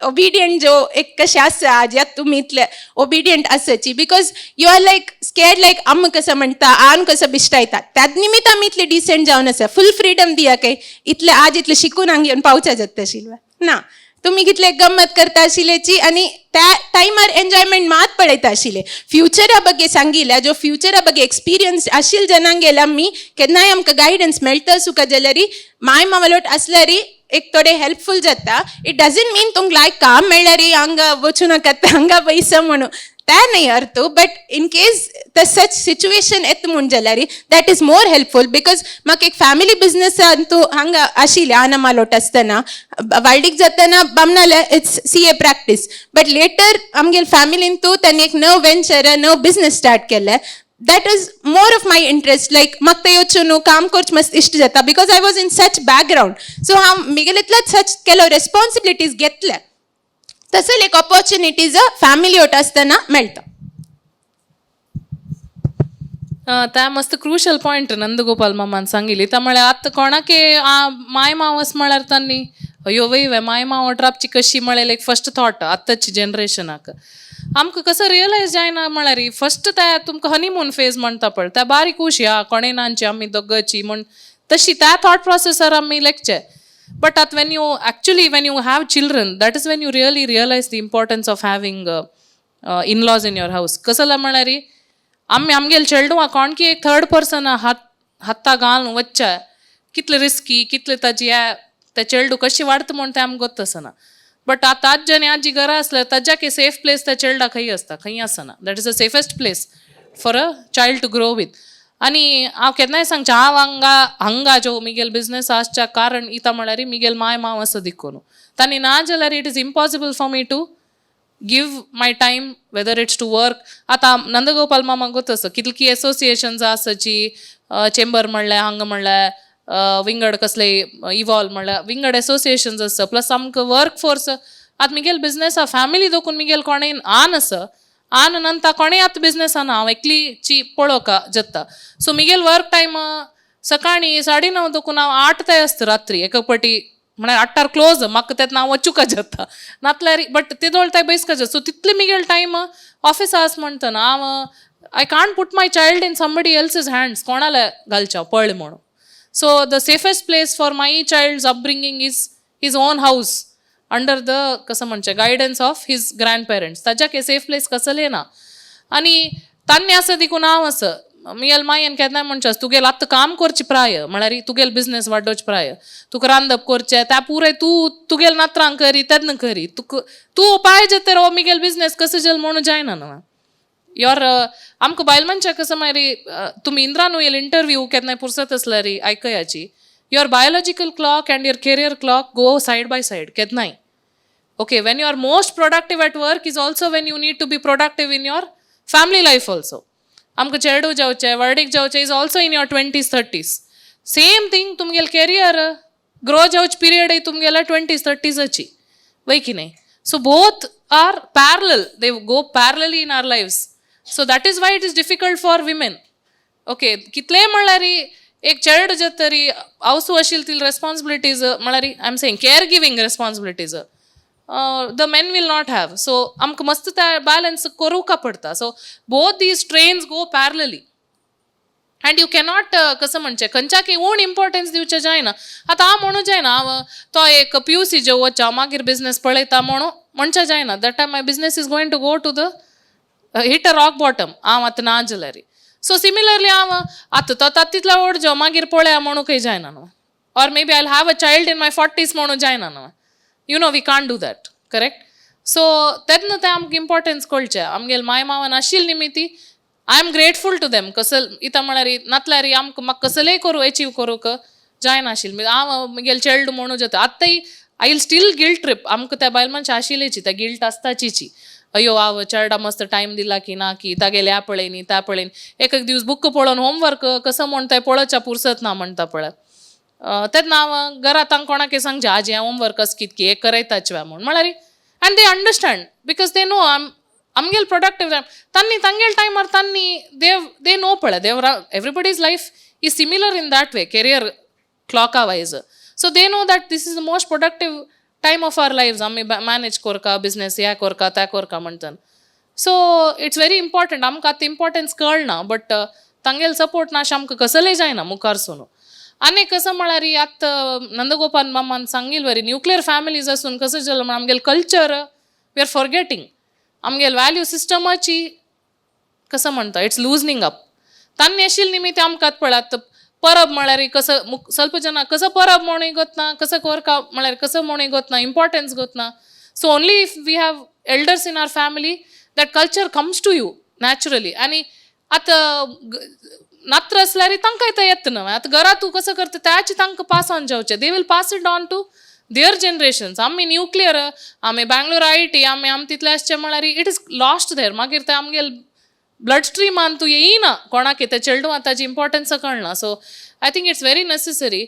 ओबिडियंट जो एक कशें आसा आज तुमी इतले ओबिडियंट आसाची, because you are like scared like आम कसं म्हणटा आन कसं बिश्टायता, त्याच निमित्त आमी इतले डिसेंट जावन आसा. फूल फ्रिडम दिया काय इतले आज इतले शिकून हांगा येवन पावच्या जाता आशिल्ले ना, तुमी कितले गम्मत करता आशिल्ल्याची आनी त्या टायमार एन्जॉयमेंट मात पळयता आशिल्ले. फ्युचरा ಬಗ್ಗೆ सांगिल्ल्या जो फ्युचरा ಬಗ್ಗೆ एक्सपिरियन्स आशिल्ले जनांक गेल्या आमी केन्नाय आमकां गायडन्स मेळटा सुका जाल्यार माय मावलोट आसल्यार एक थोडे हेल्पफूल जाता. It doesn't मीन तुमकां लायक काम मेळ्ळ्यार हांगा वचूं नाका हांगा पयसो म्हणून त्या न्हय अर्थ, but in case the such situation येता म्हूण जाल्यार that is more helpful. Because म्हाका एक फॅमिली बिजनसान तूं हांगा आशिल्लें आनामालोट आसतना वाल्डीक जातना बामणाले it's CA practice, but later आमगेले फॅमिलीन तूं तांणी एक नव वेंचर नव बिजनस स्टार्ट केलें. That is more of my interest, like म्हाका तें वचून न्हू काम करचें मस्त इश्ट जाता because I was in such background. So हांव म्हगेले इतलेच सच केलो रेस्पॉन्सिबिलिटीज घेतले, तसले एक ऑपॉर्च्युनिटीज फॅमिली वट आसतना मेळटा. त्या मस्त क्रुशल पॉयंट नंदगोपाल मामान सांगिली. त्या म्हळ्यार आतां कोणाके माय मावस म्हळ्यार तांणी अयो वय माय माव राबची कशी म्हळ्यार एक फर्स्ट थॉट आत्ताची जनरेशनाक. आमकां कसं रियलायज जायना म्हळ्यार फर्स्ट त्या तुमकां हनीमून फेज म्हणटा पळय त्या बारीक खुशी हा कोणें नानची आमी दोगांची म्हण तशी त्या थॉट प्रोसेसर आमी लेखचे. बट आतां when you actually when you have children, that is when you really realize the importance of having in-laws in your house. कसं म्हळ्यार आमी आमगेले चेडवां कोणकी एक थर्ड पर्सन हात हाता घालून वच्चा कितले रिस्की, कितले ताजी ते चेडू कशी वाडटा म्हण तें आमकां गोत्त आसना. बट आतां आज्ज आनी आजी घरा आसल्यार ताज्याके सेफ प्लेस त्या चेडा खंय आसता, खंय आसना. That is the safest place for a child to grow with. आनी हांव केन्नाय सांगचें, हांव हांगा हांगा जो मिगेल बिजनस आसच्या कारण इता म्हळ्यार मिगेल माय माव आसा दिक्कून तांणी ना जाल्यार it is impossible for me to give my time, whether it's to work. आतां नंदगोपाल मामाक गोत आसा कितकी एसोसिएशन्स आसाची, चेंबर म्हणल्यार हांगा म्हणल्यार विंगड कसले इवॉल्व म्हणल्यार विंगड एसोसिएशन्स आसा, प्लस आमकां वर्क फोर्स. आतां मिगेल बिजनस आहा फॅमिली दोकून मिगेल कोणें आन आसा आन नंतर कोणें आतां बिजनस आना हांव एकलीची पळोवका जाता. सो मिगेल वर्क टायम सकाळीं 9:30 दोकून हांव 8 ते आसता रात्री एक पटी म्हळ्यार 8 क्लोज म्हाका तेन्ना हांव वचूंक जाता नातल्यार बट तेदोळ ते बैसका जाता. सो तितले मिगेल टायम ऑफिस आस म्हणटना हांव I can't put my child in somebody else's hands, कोणाला घालचें हांव पळय म्हणून. So the safest place for my child's upbringing is his own house under the कसं म्हणचें guidance of his grand parents. ताज्याके safe place कसलें ना आनी तान्ने आसा देखून हांव आसा मिगेल मायेन केन्नाय म्हणचें तुगेल आतां काम करचें प्राय म्हळ्यार तुगेल बिजनस वाडोवचें प्राय तुका रांदप करचें त्या पुराय तूं तुगेल नात्रांक करी तेन्ना करी तुका तूं पाहिजे तर हो मिगेल बिजनस कसं जालें म्हणून जायना न्हू your. आमकां बायल मनशाक कसं मागीर तुमी इंद्रा नुयल इंटरव्यू केन्नाय पुरसत आसल्यार आयकयाची, your biological clock and your career clock go side by side केन्नाय. Okay, when you are most productive at work is also when you need to be productive in your family life also. आमकां चेडू जावचें वर्डीक जावचें is also in your 20s 30s. Same thing तुमगेले career grow जावचे period तुमगेल्या 20s 30साची वय की नाही. So both are parallel, they go parallelly in our lives. So that is why it is difficult for women. Okay, कितलेय म्हणल्यार एक चेड जे तरी आवसू आशिल्ली ती रेस्पॉन्सिबिलिटीज म्हळ्यार I am saying care giving responsibilities the men will not have. So आमकां मस्त त्या बॅलन्स करूंक पडटा. So both these trains go parallelly. And you cannot कसं म्हणचें खंयच्याकय उण इम्पॉर्टन्स दिवचें जायना. आतां हांव म्हणू जायना हांव तो एक पीयूसी जेव वच्चा मागीर बिजनस पळयता म्हणू म्हणचें जायना. That time my business is going to go to the hit a rock bottom हांव आतां ना जाल्यार. सो सिमिलरली हांव आतां तो आतां तितलो व्हड जावं मागीर पळया म्हणूंकय जायना न्हू, or maybe I have a child in my forties म्हणून जायना न्हू. You know we can't do that, correct? So तेन्ना तें आमकां इम्पॉर्टन्स कळचें. आमगेले माय मावा नाशिल्ली निमिती I am grateful to them. कसल इतां म्हळ्यार नातल्यार आमकां म्हाका कसलेय करूं एचीव करूंक जायनाशिल्लें. हांव म्हगेलें चेडूं म्हणून जाता आतांय I will still guilt trip. आमकां त्या बायल मनशां आशिल्लेची त्या गिल्ट आसताचीची, अयो हांव चेडा मस्त टायम दिला की ना की तागेले ह्या पळयनी त्या पळयनी, एक एक दीस बुक पळोवन होमवर्क कसो म्हण तें पळोवच्या पुरसत ना म्हणटा पळय. तेन्ना हांव घरांत हांव कोणाकय सांगचें आजी हांव होमवर्क अस कित की एक करयताच म्हूण म्हळ्यार, and they understand because they know आमगेले प्रोडक्टीव टायम तांणी तांगेले टायमार तांणी they know पळय देव everybody's life is similar in that way, career clocka wise. So they know that this is the most productive time of our lives. आमी manage करका business ह्या करका त्या करका म्हणटन. So it's very important. आमकां आतां इम्पॉर्टन्स कळना, बट तांगेले सपोर्ट ना अशें आमकां कसलेय जायना मुखार सून. आनी कसं म्हळ्यार आतां नंदगोपाल मामान सांगिल बरी न्युक्लियर फॅमिलीज आसून कसं जालें म्हण आमगेलें कल्चर we are forgetting, आमगेले व्हॅल्यू सिस्टमाची कसं म्हणटा it's लुजनींग अप. तांणी आशिल्ले निमित्त आमकां पळयात परब म्हळ्यार कसं ಸ್ವಲ್ಪ ಜನ कसं परब म्हणून गोतना कसं कोरका म्हळ्यार कसं म्हणून गोतना importance गोतना. So only if we have elders in our family, that culture comes to you naturally. आनी आतां नात्र आसल्यार तांकां तें येता न्हय. आतां घरा तूं कसं करता त्याची तांकां पास ऑन जावचें, they will pass it on to their generations. आमी न्युक्लियर, आमी बँगलोर IT, आमी आम तितले आसचे म्हळ्यार it is lost there. मागीर ते आमगेले ब्लड स्ट्रीमान तूं येयना कोणाक तें चेडूं ताजी इम्पॉर्टन्स कळना. So I think it's very necessary.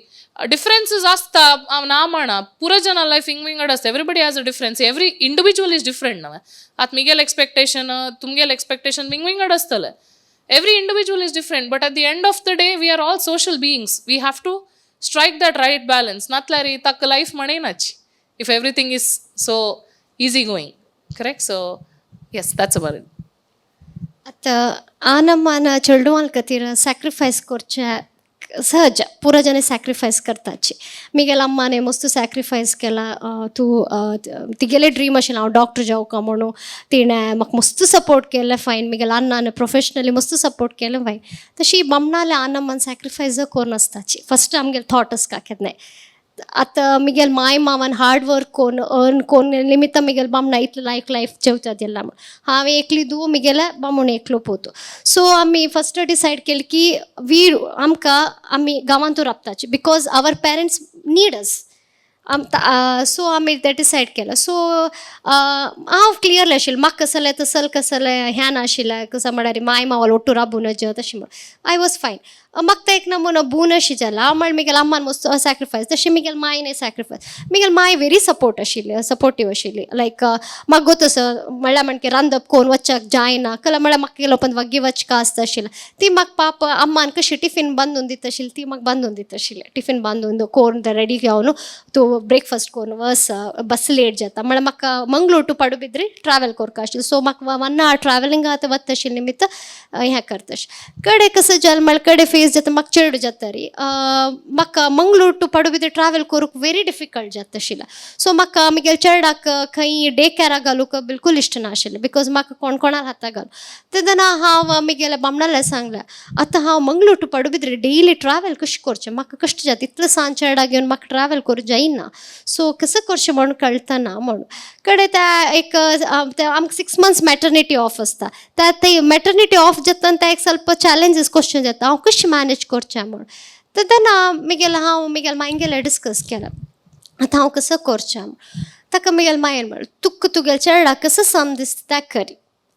Differences आसता हांव ना म्हणा, पुरो जना लायफ विंग विंगड आसता. Everybody has a difference, every individual is different न्हय. आतां मिगेल एक्सपेक्टेशन तुमगेल एक्सपेक्टेशन विंग विंगड आसतलें. Every individual is different, but at the end of the day we are all social beings. We have to strike that right balance. नातल्यार ताका life म्हणेनाची if everything is so easy going, correct? So yes, that's about it. आतां आनम्मान चेडवां खातीर sacrifice करचें सहज, पुरो जने sacrifice करताची. Miguel अम्माने मस्त sacrifice केला. तूं तिगेले ड्रीम आशिल्लें हांव डॉक्टर जावका म्हणून, तिणें म्हाका मस्त सपोर्ट केलें, फायन. मिगेल अण्णान प्रोफेशनली मस्त सपोर्ट केलें, फायन. तशी बामणाले आनम्मान सॅक्रिफायस करून आसताची फस्ट आमगेले थॉट आसता केन्नाय. आतां मिगेल माय मावान हार्ड वर्क कोन्न अर्न कोन्न निमित्त मिगेल बामणा इतलें लायक लायफ जेवता दिला म्हण. हांवें एकली धूव, मिगेले बामूण एकलो पोतू. सो आमी फस्ट डिसायड केलें की वी आमकां आमी गांवांतू राबताची because our parents need us. आम सो आमी तें डिसायड केलें. सो हांव क्लियरली आशिल्लें म्हाका कसलें तसल कसलें हें नाशिल्लें, कसं म्हळ्यार माय मावाल ಒಟ್ಟು राबून तशें म्हण I was fine. म्हाका तें एक नमुनो बून अशी जाला. हांव म्हळ्यार मिगेल अम्मान मस्त सॅक्रिफायस, तशें मिगेल मायन सॅक्रिफायस. मिगेल माय व्हेरी सपोर्ट आशिल्ली, सपोर्टीव आशिल्ली. लायक म्हाका गोत आसा म्हळ्यार म्हणके रांदप कोण वच्चाक जायना कला म्हळ्यार म्हाका गेलो पण वग्गी वचका आसता आशिल्लें. ती म्हाका पाप अम्मान कशी टिफीन बांदून दिता आशिल्ली, ती म्हाका बांदून दिता आशिल्ली. टिफीन बांदून कोरून रेडी घेवन तूं ब्रेकफास्ट करून वस, बस लेट जाता म्हळ्यार. म्हाका मंगळूर टू पडुबिद्री ट्रॅवल करपा आशिल्लें. सो म्हाका वन our travelling आतां वता आशिल्लें निमित्त हें करता आशिल्लें. कडेन कसं जालें म्हळ्यार कडेन फेज जाता म्हाका चेडूं जाता री, म्हाका मंगळूर टू पडुबिद्री ट्रॅवल करूंक व्हेरी डिफिकल्ट जाता आशिल्लें. सो म्हाका म्हगेल्या चेरडाक खंय डे कॅराक घालूंक बिलकूल इश्ट नाशिल्लें because म्हाका कोण कोणाक हाता घालूं. तेन्ना हांव म्हगेल्या बामणाले सांगलें, आतां हांव मंगळूर टू पडुबिद्री डेली ट्रॅवल कशें करचें, म्हाका कश्ट जाता, इतलें सान चेरडाक घेवन म्हाका ट्रॅवल करूंक जायना, सो कसं करचें म्हणून कळतना म्हणून. कडेन त्या एक आमकां 6 मंथ्स मॅटर्निटी ऑफ आसता. त्या ते मॅटर्निटी ऑफ जाता ते एक ಸ್ವಲ್ಪ चॅलेंजीस क्वेश्चन जाता, हांव कशें मॅनेज करचें म्हणून. तर तेन्ना म्हगेलें हांव म्हगेल्या मांयगेलें डिस्कस केलें, आतां हांव कसं करचें. ताका म्हगेल्या मायन म्हणलें, तुका तुगेल्या चेरडाक कसं सम दिसता तें करी.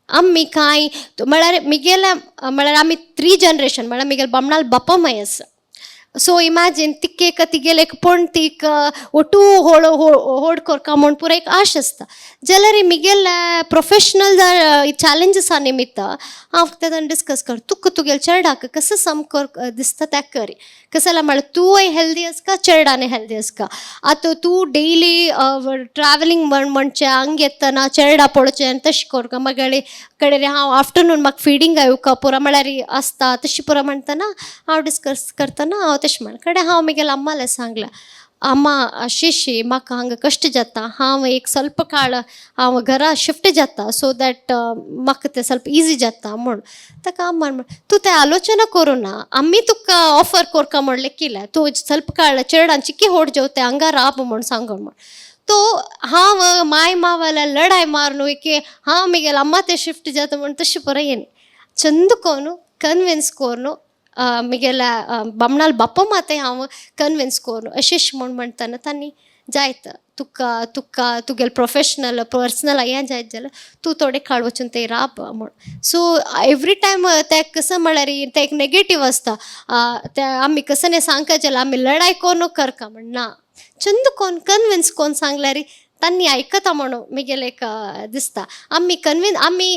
आमी कांय म्हळ्यार म्हगेल्या म्हळ्यार आमी थ्री जनरेशन म्हळ्यार म्हगेल्या बामणाल बापा माय आसा. सो इमॅजीन तिकेक तिगेले एक पणतीक ಒಟ್ಟು ಹೋಳೋ ಹೋಡ್ ಕೊರ್ಕ म्हूण पुरो एक आश आसता जाल्यार मिगेले प्रोफेशनल चॅलेंजीसा निमित्त हांव फक्त डिस्कस कर तुका तुगेले चेरडाक कसं सम कर दिसता त्या कर. कसं जाल्यार म्हळ्यार तूंय हेल्दी आसका, चेरडानय हेल्दी आसका. आतां तूं डेली ट्रॅवलिंग म्हण म्हणचें हांग येतना चेरडा पळोवचें आनी तशें करका मागीर कडेन हांव आफ्टरनून म्हाका फिडींग येवका पुरो म्हळ्यार आसता तशें पुरो म्हणटना हांव डिस्कस करतना हांव तशें म्हण कडेन हांव मागीर अम्माले सांगलें, अम्मा अशी म्हाका हांगा कश्ट जाता, हांव एक ಸ್ವಲ್ಪ काळ हांव घरा शिफ्ट जाता सो that म्हाका तें ಸ್ವಲ್ಪ इजी जाता म्हूण. ताका अम्मान म्हण तूं तें आलोचना करूं ना, आमी तुका ऑफर कोरका म्हणलें केलें, तूं ಸ್ವಲ್ಪ काळ चेरडान चिक्की होड जेवते हांगा राब म्हूण सांगून म्हण. तो हांव माय मावाल्या लढाय मारून की हांव मिगेल अम्मा ते शिफ्ट जाता म्हूण तशें पुरो येनी चंद कोनु कन्विन्स कोरून मिगेल्या बामणाल बाप्पा मातय हांव कन्विन्स करून अशें म्हूण म्हणटना तांणी जायत तुका तुका तुगेलें प्रोफेशनल पर्सनल हें जायत जाल्यार तूं थोडे काळ वचून ते राब म्हूण. सो एवरी टायम तें कसं म्हळ्यार तें एक नेगेटीव आसता, तें आमी कसं न्ही सांगता जाल्यार आमी लढाय कोन्न करका म्हण ना, चंद कोन कन्विन्स कोन सांगल्यार तांणी आयकता म्हणून मिगेले एक दिसता. आमी कन्विन आमी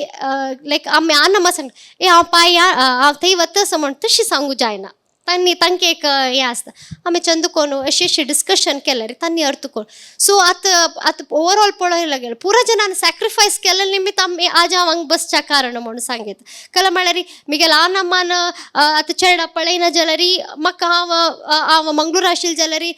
लायक आमी आना सांग ए हांव पांय हांव थंय वता म्हण तशें सांगू जायना, तांणी तांकां एक हें आसता. आमी चंद कोन अशें अशें डिस्कशन केल्यार तांणी अर्थ कोन. सो आतां आतां ओवरऑल पळोवंक गेल्यार पुरा जनान सॅक्रिफायस केल्ले निमित्त आमी आज हांव हांगा बसच्या कारण म्हणून सांगता. कला म्हळ्यार मिगेल आनम्मान आतां चेडा पळयना जाल्यार म्हाका हांव हांव मंगळूर आशिल्लें जाल्यार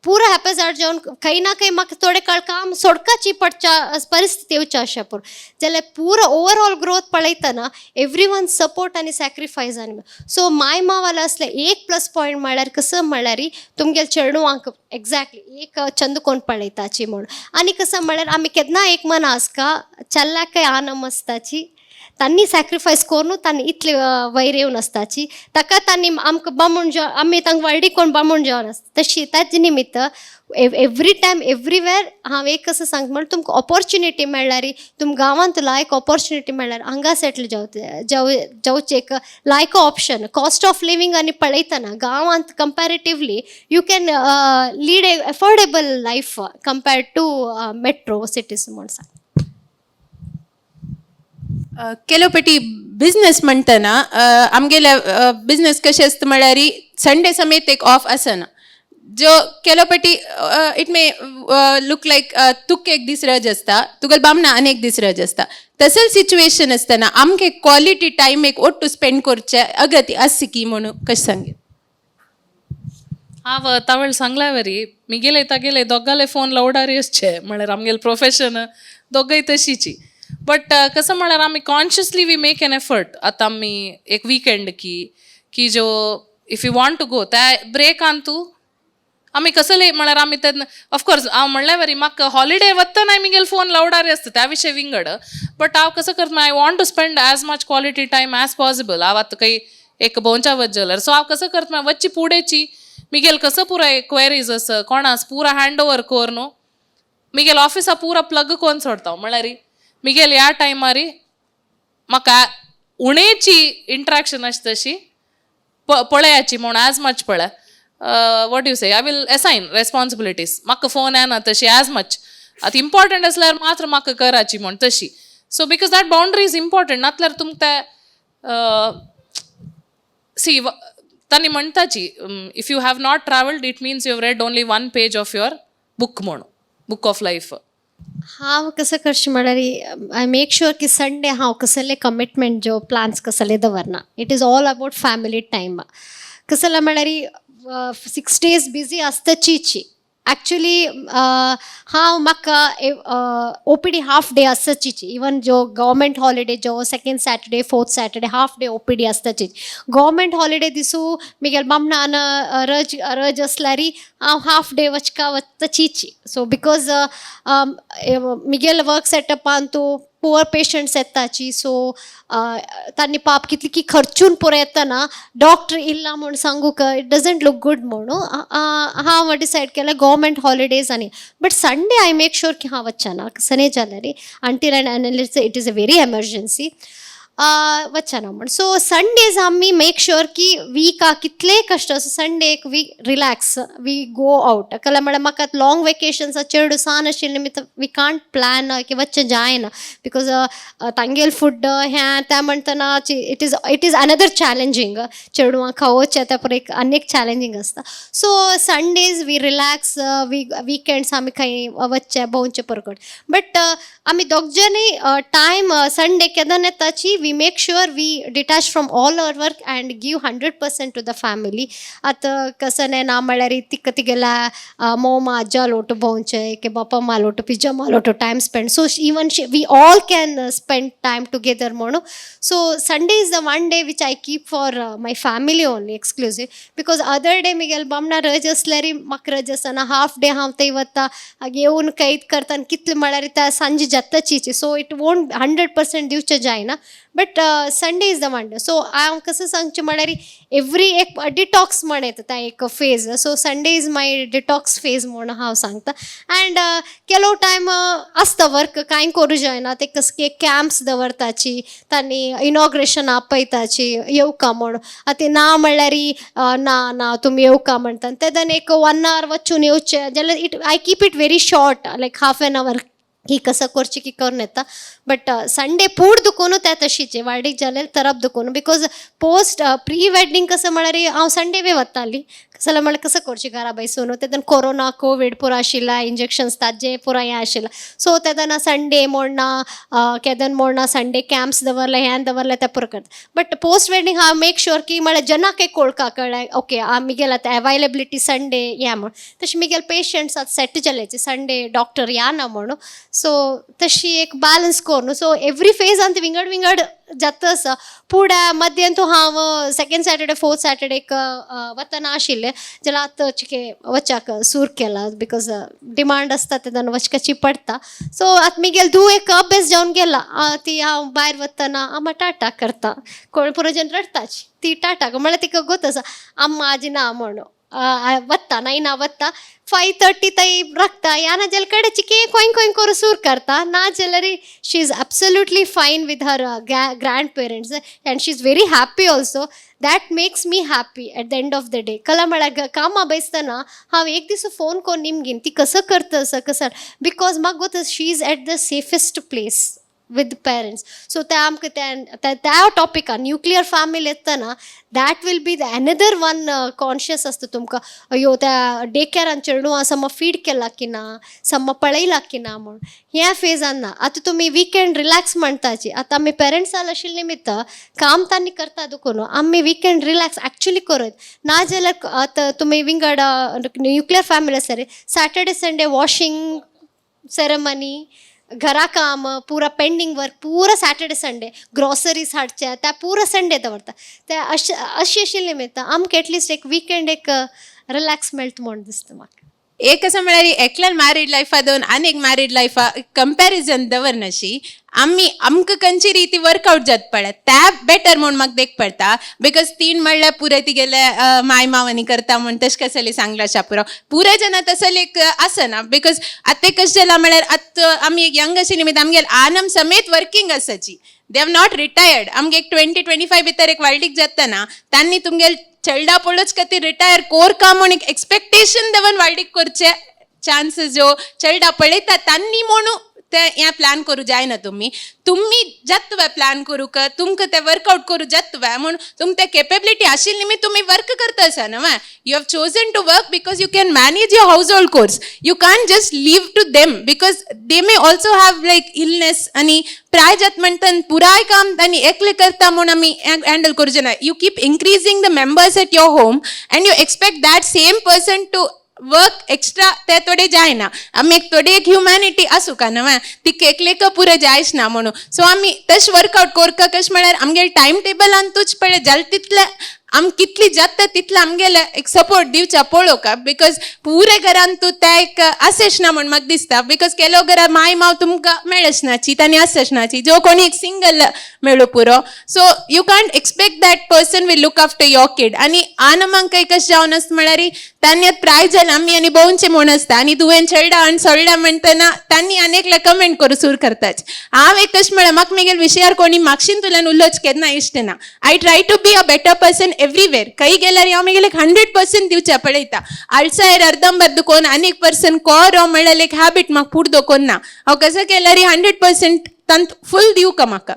पुरा हॅपेजार्ड जावन खंय ना खंय म्हाका थोडे काळ काम सोडकाची पडच्या परिस्थिती येवची अशें पूण जाल्यार पुरो ओवरऑल ग्रोथ पळयतना एवरी वन सपोर्ट आनी सॅक्रिफायस आनी सो माय मावाला आसलें एक प्लस पॉयंट म्हळ्यार कसं म्हळ्यार तुमगेले चेडवांक एग्जॅक्टली एक चंद कोण पळयताची म्हूण. आनी कसं म्हळ्यार आमी केन्ना एक मना आसका चल्लाकय आनम आसताची, तांणी सॅक्रिफायस करून तांणी इतले वयर येवन आसताची ताका तांणी आमकां बामूण जेवण आमी तांकां वाळडी कोण बामूण जेवण आसता तशी ताजे निमित्त एवरी टायम एवरीवेर हांव एक कसं सांगता म्हण तुमकां ऑपॉर्च्युनिटी मेळ्ळ्यार तुम गांवांत लायक ऑपॉर्च्युनिटी मेळ्ळ्यार हांगा सेटल जावचे जाव जावचें एक लायक ऑप्शन. कॉस्ट ऑफ लिवींग आनी पळयतना गांवांत comparatively you can lead a affordable life compared to metro cities म्हूण सांग. ಕೆಲವು ಪಟಿ बिझनेस म्हणटना आमगेले बिझनेस कशें आसता म्हळ्यार संडे समेत एक ऑफ आसना, जो ಕೆಲವು ಪಟಿ it may look like तुका एक दीस रज आसता, तुगेले बामणा आनी एक दीस रज आसता. तसले सिच्युएशन आसतना आमकां एक क्वॉलिटी टायम एक ओट्टू स्पेंड करचें अगत्य आसता की म्हणून कशें सांगें? हांव तावळ सांगल्या वरी मिगेले तागेले दोगाले फोन लवडारी आसचे म्हळ्यार आमगेले प्रोफेशन दोगांय तशीची. बट कसं म्हळ्यार आमी consciously we make an effort. आतां आमी एक विकेंड की की जो if you want to go त्या ब्रेकान तूं आमी कसले म्हळ्यार आमी तेन्ना ऑफकोर्स हांव म्हणल्या वरी म्हाका हॉलिडे वतना मिगेल फोन लवडारी आसता त्या विशय विंगड. बट हांव कसं करता, I want to spend as much quality time as possible. हांव आतां खंय एक भोंवच्या वच जाल्यार सो हांव कसं करता वच्ची पुडेची मिगेल कसं पुराय क्वेरीज आसा कोणास पुरा हँड ओवर कोर न्हू मिगेल ऑफिसा पुरा प्लग कोन सोडता म्हळ्यार मिगेल ह्या टायमार म्हाका उणेची इंट्राक्शन आसता तशी पळयाची म्हूण एज मच पळय what you say I will assign responsibilities. म्हाका फोन येना तशी एज मच आतां इम्पॉर्टंट आसल्यार मात्र म्हाका कराची म्हूण तशी. So because that boundary is important, नातल्यार तुमकां ते सी तांणी म्हणटाची if you have not travelled it means you have read only one page of your book म्हणून बुक ऑफ लायफ. हांव कसं करचें म्हळ्यार I make sure की संडे हांव कसले कमिटमेंट ज्यो प्लान्स कसले दवरना. It is all about family time. कसले म्हळ्यार 6 डेज बिजी आसताचीची एक्चुली हांव म्हाका ओपीडी हाफ डे आसताचीची इवन जो गव्हर्मेंट हॉलिडे जो second Saturday fourth Saturday half day OPD आसताची. गव्हर्मेंट हॉलिडे दिसू मिगेल बामणान रज रज आसल्यार हांव हाफ डे वचका वचताचीची. सो because मिगेल वर्क सेटअपान तूं पुअर पेशंट्स येताची सो तांणी पाप कितली की खर्चून पुरो येतना डॉक्टर इल्ला म्हूण सांगूक it doesn't look good म्हणून हांव डिसायड केलें गव्हर्मेंट हॉलिडेज आनी but Sunday I make sure की हांव वचना सने जाल्यार until and unless it is a very emergency. वचना म्हण. सो संडेज आमी मेक शुअर की विका कितलेय कश्ट आसूं, संडे एक we relax, we go out. कला म्हळ्यार म्हाका लाँग वेकेशन्स चेडूं सान आशिल्लें निमित्त we can't plan की वचचें जायना, because तांगेल फूड हें तें म्हणटना it is another challenging. चेडवां खावोवचें तें पळय एक आनी एक चॅलेंजींग आसता. So Sundays we relax, we weekends आमी खंय वचचें भोंवचें परकट. बट आमी दोग जाणूय टायम संडे केन्ना येताची, we make sure we detach from all our work and give 100% to the family. आतां कसं ना म्हळ्यार तिका तिगेल्या मोमा आज्जा लोटू भोंवचें की बापा मालोटू pizza मालोटू time spend, so even we all can spend time together म्हणून. So Sunday is the one day which I keep for my family only, exclusive, because other day मिगेल बामणा रज आसल्यार म्हाका रज आसना. हाफ डे हांव थंय वता, येवन कैद करता आनी कितलें म्हळ्यार त्या सांजे जाताची. सो it won't 100% दिवचें जायना, but Sunday is the one day. So हांव कसं सांगचें म्हळ्यार एवरी एक डिटॉक्स म्हण येता त्या एक phase. So Sunday is my detox phase म्हूण हांव सांगता. अँड ಕೆಲವು टायम आसता वर्क, कांय करूं जायना. ते कसके कॅम्प्स दवरताची, तांणी इनॉग्रेशन आपयताची येवका म्हूण. आतां ना म्हणल्यार ना ना तुमी येवका म्हणटा, तेन्ना एक वन our वचून येवचें जाल्यार it I keep it very short, like half an hour ही कसं करची की करून येता. बट संडे पूड दुखून त्या तशीचे वाडीक जाल्यार तरप दुखून, because post pre wedding कसं म्हळ्यार हांव संडे बी वताली. कसं म्हळ्यार कसं करची घरा बसून. तेन्ना कोरोना कोवीड पुरो आशिल्ला, इंजेक्शन्स ताजे पुरो हें आशिल्लें. सो तेन्ना संडे म्हण ना, केदन म्हण ना, संडे कॅम्प्स दवरले, हें दवरले, तें पुरो करता. बट पोस्ट वेडिंग हांव मेक शुअर की म्हळ्यार जेन्ना काही कोळका कळ्ळें, ओके मिगेल आतां अवायलेबिलिटी संडे या म्हूण, तशें मिगेल पेशंट्स आतां सेट जाल्याचे संडे डॉक्टर या ना म्हणून. सो तशी एक बॅलन्स करून, सो एवरी फेजान ती विंगड विंगड जाता आसा. पूण मद्यंतू हांव सेकंड सॅटर्डे फोर्थ सॅटर्डेक वतना आशिल्लें, जाल्यार आतां चिके वचाक सूर केला, because demand आसता तेन्ना वचकाची पडटा. सो आतां मिगेल धूव एक अभ्यास जावन गेला. ती हांव भायर वतना आमा टाटा करता. कोण पुरो जन रडटाची, ती टाटा म्हळ्यार तिका गोत आसा अम्मा आजी ना म्हणून. वत्ता नायना वत्ता, 5:30 तय राखता. या ना जाल्यार कडेची के कोय कोय करून सूर करता. ना जाल्यार she is absolutely fine with her grandparents and she is very happy also. That makes me happy at the end of the day. कला म्हळ्यार कामां बैसतना हांव एक दीस फोन करून निमगीन ती कसं करता असं कसं, because म्हाका गोत she is at the safest place with parents. So त्या आमकां त्या त्या टॉपिकान न्युक्लियर फॅमिली येतना that will be the another one conscious आसता तुमकां. अयो, त्या डे केरान चेडूं सम फीड केला की ना, सम पळयला की ना म्हूण ह्या फेजान ना. आतां तुमी विकेंड रिलॅक्स म्हणटाची. आतां आमी पेरंट्स जाल आशिल्ले निमित्त काम तांणी करता दुखून आमी विकेंड रिलॅक्स एक्चुली करत ना. जाल्यार आतां तुमी विंगड न्युक्लियर फॅमिली आसल्यार सॅटर्डे संडे वॉशिंग सेरेमनी, घरा काम पुरा पेंडींग वर्क पुरा, सॅटर्डे संडे ग्रॉसरीज हाडचे त्या पुरा संडे दवरता. ते अशें अशें आशिल्लें निमित्त आमकां एटलिस्ट एक विकेंड एक रिलॅक्स मेळटा म्हूण दिसता म्हाका. एक असं म्हळ्यार एकल्यान मॅरीड लायफा दोन आनी एक मॅरीड लायफा कंपॅरिझन दवरनाशी. आमी आमकां खंयची रिती वर्कआउट जात पळय त्या बेटर म्हूण म्हाका देख पडटा, because तीन म्हणल्यार पुरे तिगेले माय मावांनी करता म्हूण तशें कसली सांगलां अशा पुरो पुरे जेन्ना तसले एक आसना. Because आतां कशें जालां म्हळ्यार आतां आमी एक यंग आशिल्ली निमित्त आमगेले आनम समेत वर्किंग आसाची, they have not retired. आमगे एक 20-25 भितर एक वाळडीक जाता ना, तांणी तुमगेल चेडा पळोच खातीर रिटायर कोर का म्हूण एक एक्सपेक्टेशन दवन वाळडीक करचे चान्सीस ज्यो चेडा पळयता तांणी म्हणून ते हें प्लॅन करूं जायना. तुमी तुमी जाता प्लॅन करूंक, तुमकां ते वर्कआउट करूं जाता म्हूण तुमकां ते केपेबिलिटी आशिल्ली निमित्त तुमी वर्क करता आसा न्हू. You have chosen to work because you can manage your house hold course. You can just leave to them because they may also have like illness. आनी प्राय जात म्हणटा पुराय काम तांणी एकले करता म्हूण आमी हँडल करूचें ना. You keep increasing the members at your home and you expect that same person to work extra, ते थोडे जायना. आमी एक थोडी एक ह्युमॅनिटी आसूं का न्हू, तिका एकलेक पुरे जायच ना म्हणून. सो आमी तशें वर्कआउट करका कशें म्हळ्यार आमगेले टायम टेबलांतूच पळय जालें तितलें आम कितली जाता तितलें आमगेले एक सपोर्ट दिवचा पळोवका, because पुरे घरान तूं त्या एक आसच ना म्हूण म्हाका दिसता. Because केलो घरा माय माव तुमकां मेळच नाची, तांणी आसच नाची, जो कोणी एक सिंगल मेळू पुरो. So you can't expect that person will look after your kid. आनी आन आमकां कशें जावन आसता म्हळ्यार तांणी आतां प्राय जाण आमी आनी भोंवचे म्हूण आसता आनी तुवें चेडा आनी सोडला म्हणटना तांणी आनी कमेंट करूं सुरू करताच. हांव एक कशें म्हळ्यार म्हाका मेगेल विशयार कोणी मागशीन तुल्यान उलोवच केन्ना इश्ट ना. I try to be a better person everywhere. खंय गेल्यार हांव मेगेले 100% दिवच्या पळयता. आळसायर अर्दंबर्द कोण आनी एक पर्सन कोरो म्हळ्यार एक हॅबिट म्हाका फूड दवरून ना. हांव कसं केल्यार 100% तांत फूल दिवका म्हाका.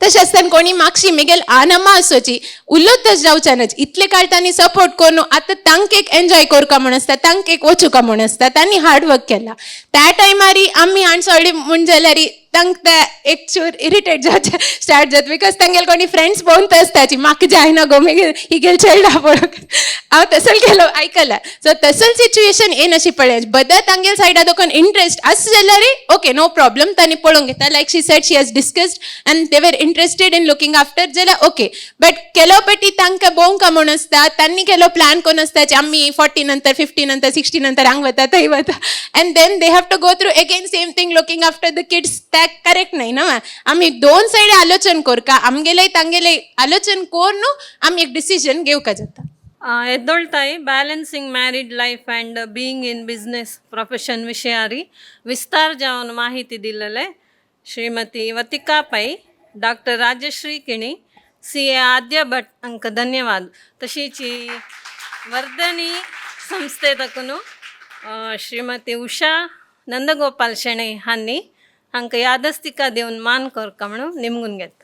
तशें आसतना कोणी मागशी मेगेल आनमा आसोची उलोतच जावच्यानच इतले काळ तांणी सपोर्ट करून आतां तांकां एक एन्जॉय करका म्हूण आसता, तांकां एक वचुका म्हूण आसता, तांणी हार्ड वर्क केला. त्या टायमारी आमी हांण सोडली म्हूण जाल्यार तांकां ते एक चूर इरिटेट जावचें स्टार्ट जाता, because तांगेले कोणी फ्रेंड्स भोंवत आसताची म्हाका जायना गो मागीर हिगेल चेडा पळोवंक. हांव तसल केलो आयकलां. सो तसल सिच्युएशन येनाशी पळय बदल तांगेल सायडा दोकान इंट्रस्ट आसा जाल्यार ओके, नो प्रॉब्लम, तांणी पळोवंक घेता. Like she said, she has discussed and they were interested in looking after जाल्यार ओके. बट केलो पटी तांकां भोवंक म्हूण आसता, तांणी केलो प्लॅन कोण आसता आमी 40 नंतर, 50 नंतर, 60 नंतर हांग वता थंय वता, and then they have to go through again same thing, looking after the kids. ते करेक्ट न्हय ना. आमी दोन सायडी आलोचन करका, आमगेले तांगेले आलोचन करून आमी एक डिसिजन घेवका जाता. ಎದ್ದೊಳ್ತಾಯಿ balancing married life and being in business profession ವಿಷಯಾರಿ ವಿಸ್ತಾರ ಜಾವನ್ ಮಾಹಿತಿ ದಿಲ್ಲಲೆ ಶ್ರೀಮತಿ ವತಿಕಾ ಪೈ, ಡಾಕ್ಟರ್ ರಾಜಶ್ರೀ ಕಿಣಿ, ಸಿ.ಎ. ಆದ್ಯ ಭಟ್ ಅಂಕ ಧನ್ಯವಾದ. तशीच ವರ್ಧನಿ ಸಂಸ್ಥೆ ತಕನು ಶ್ರೀಮತಿ ಉಷಾ ನಂದಗೋಪಾಲ್ ಶೆಣೈ ಹಾನಿ ಅಂಕ ಯಾದಸ್ತಿಕಾ ದೇವನ್ ಮಾನ್ ಕೊರ್ಕ म्हणून निमगून घेता.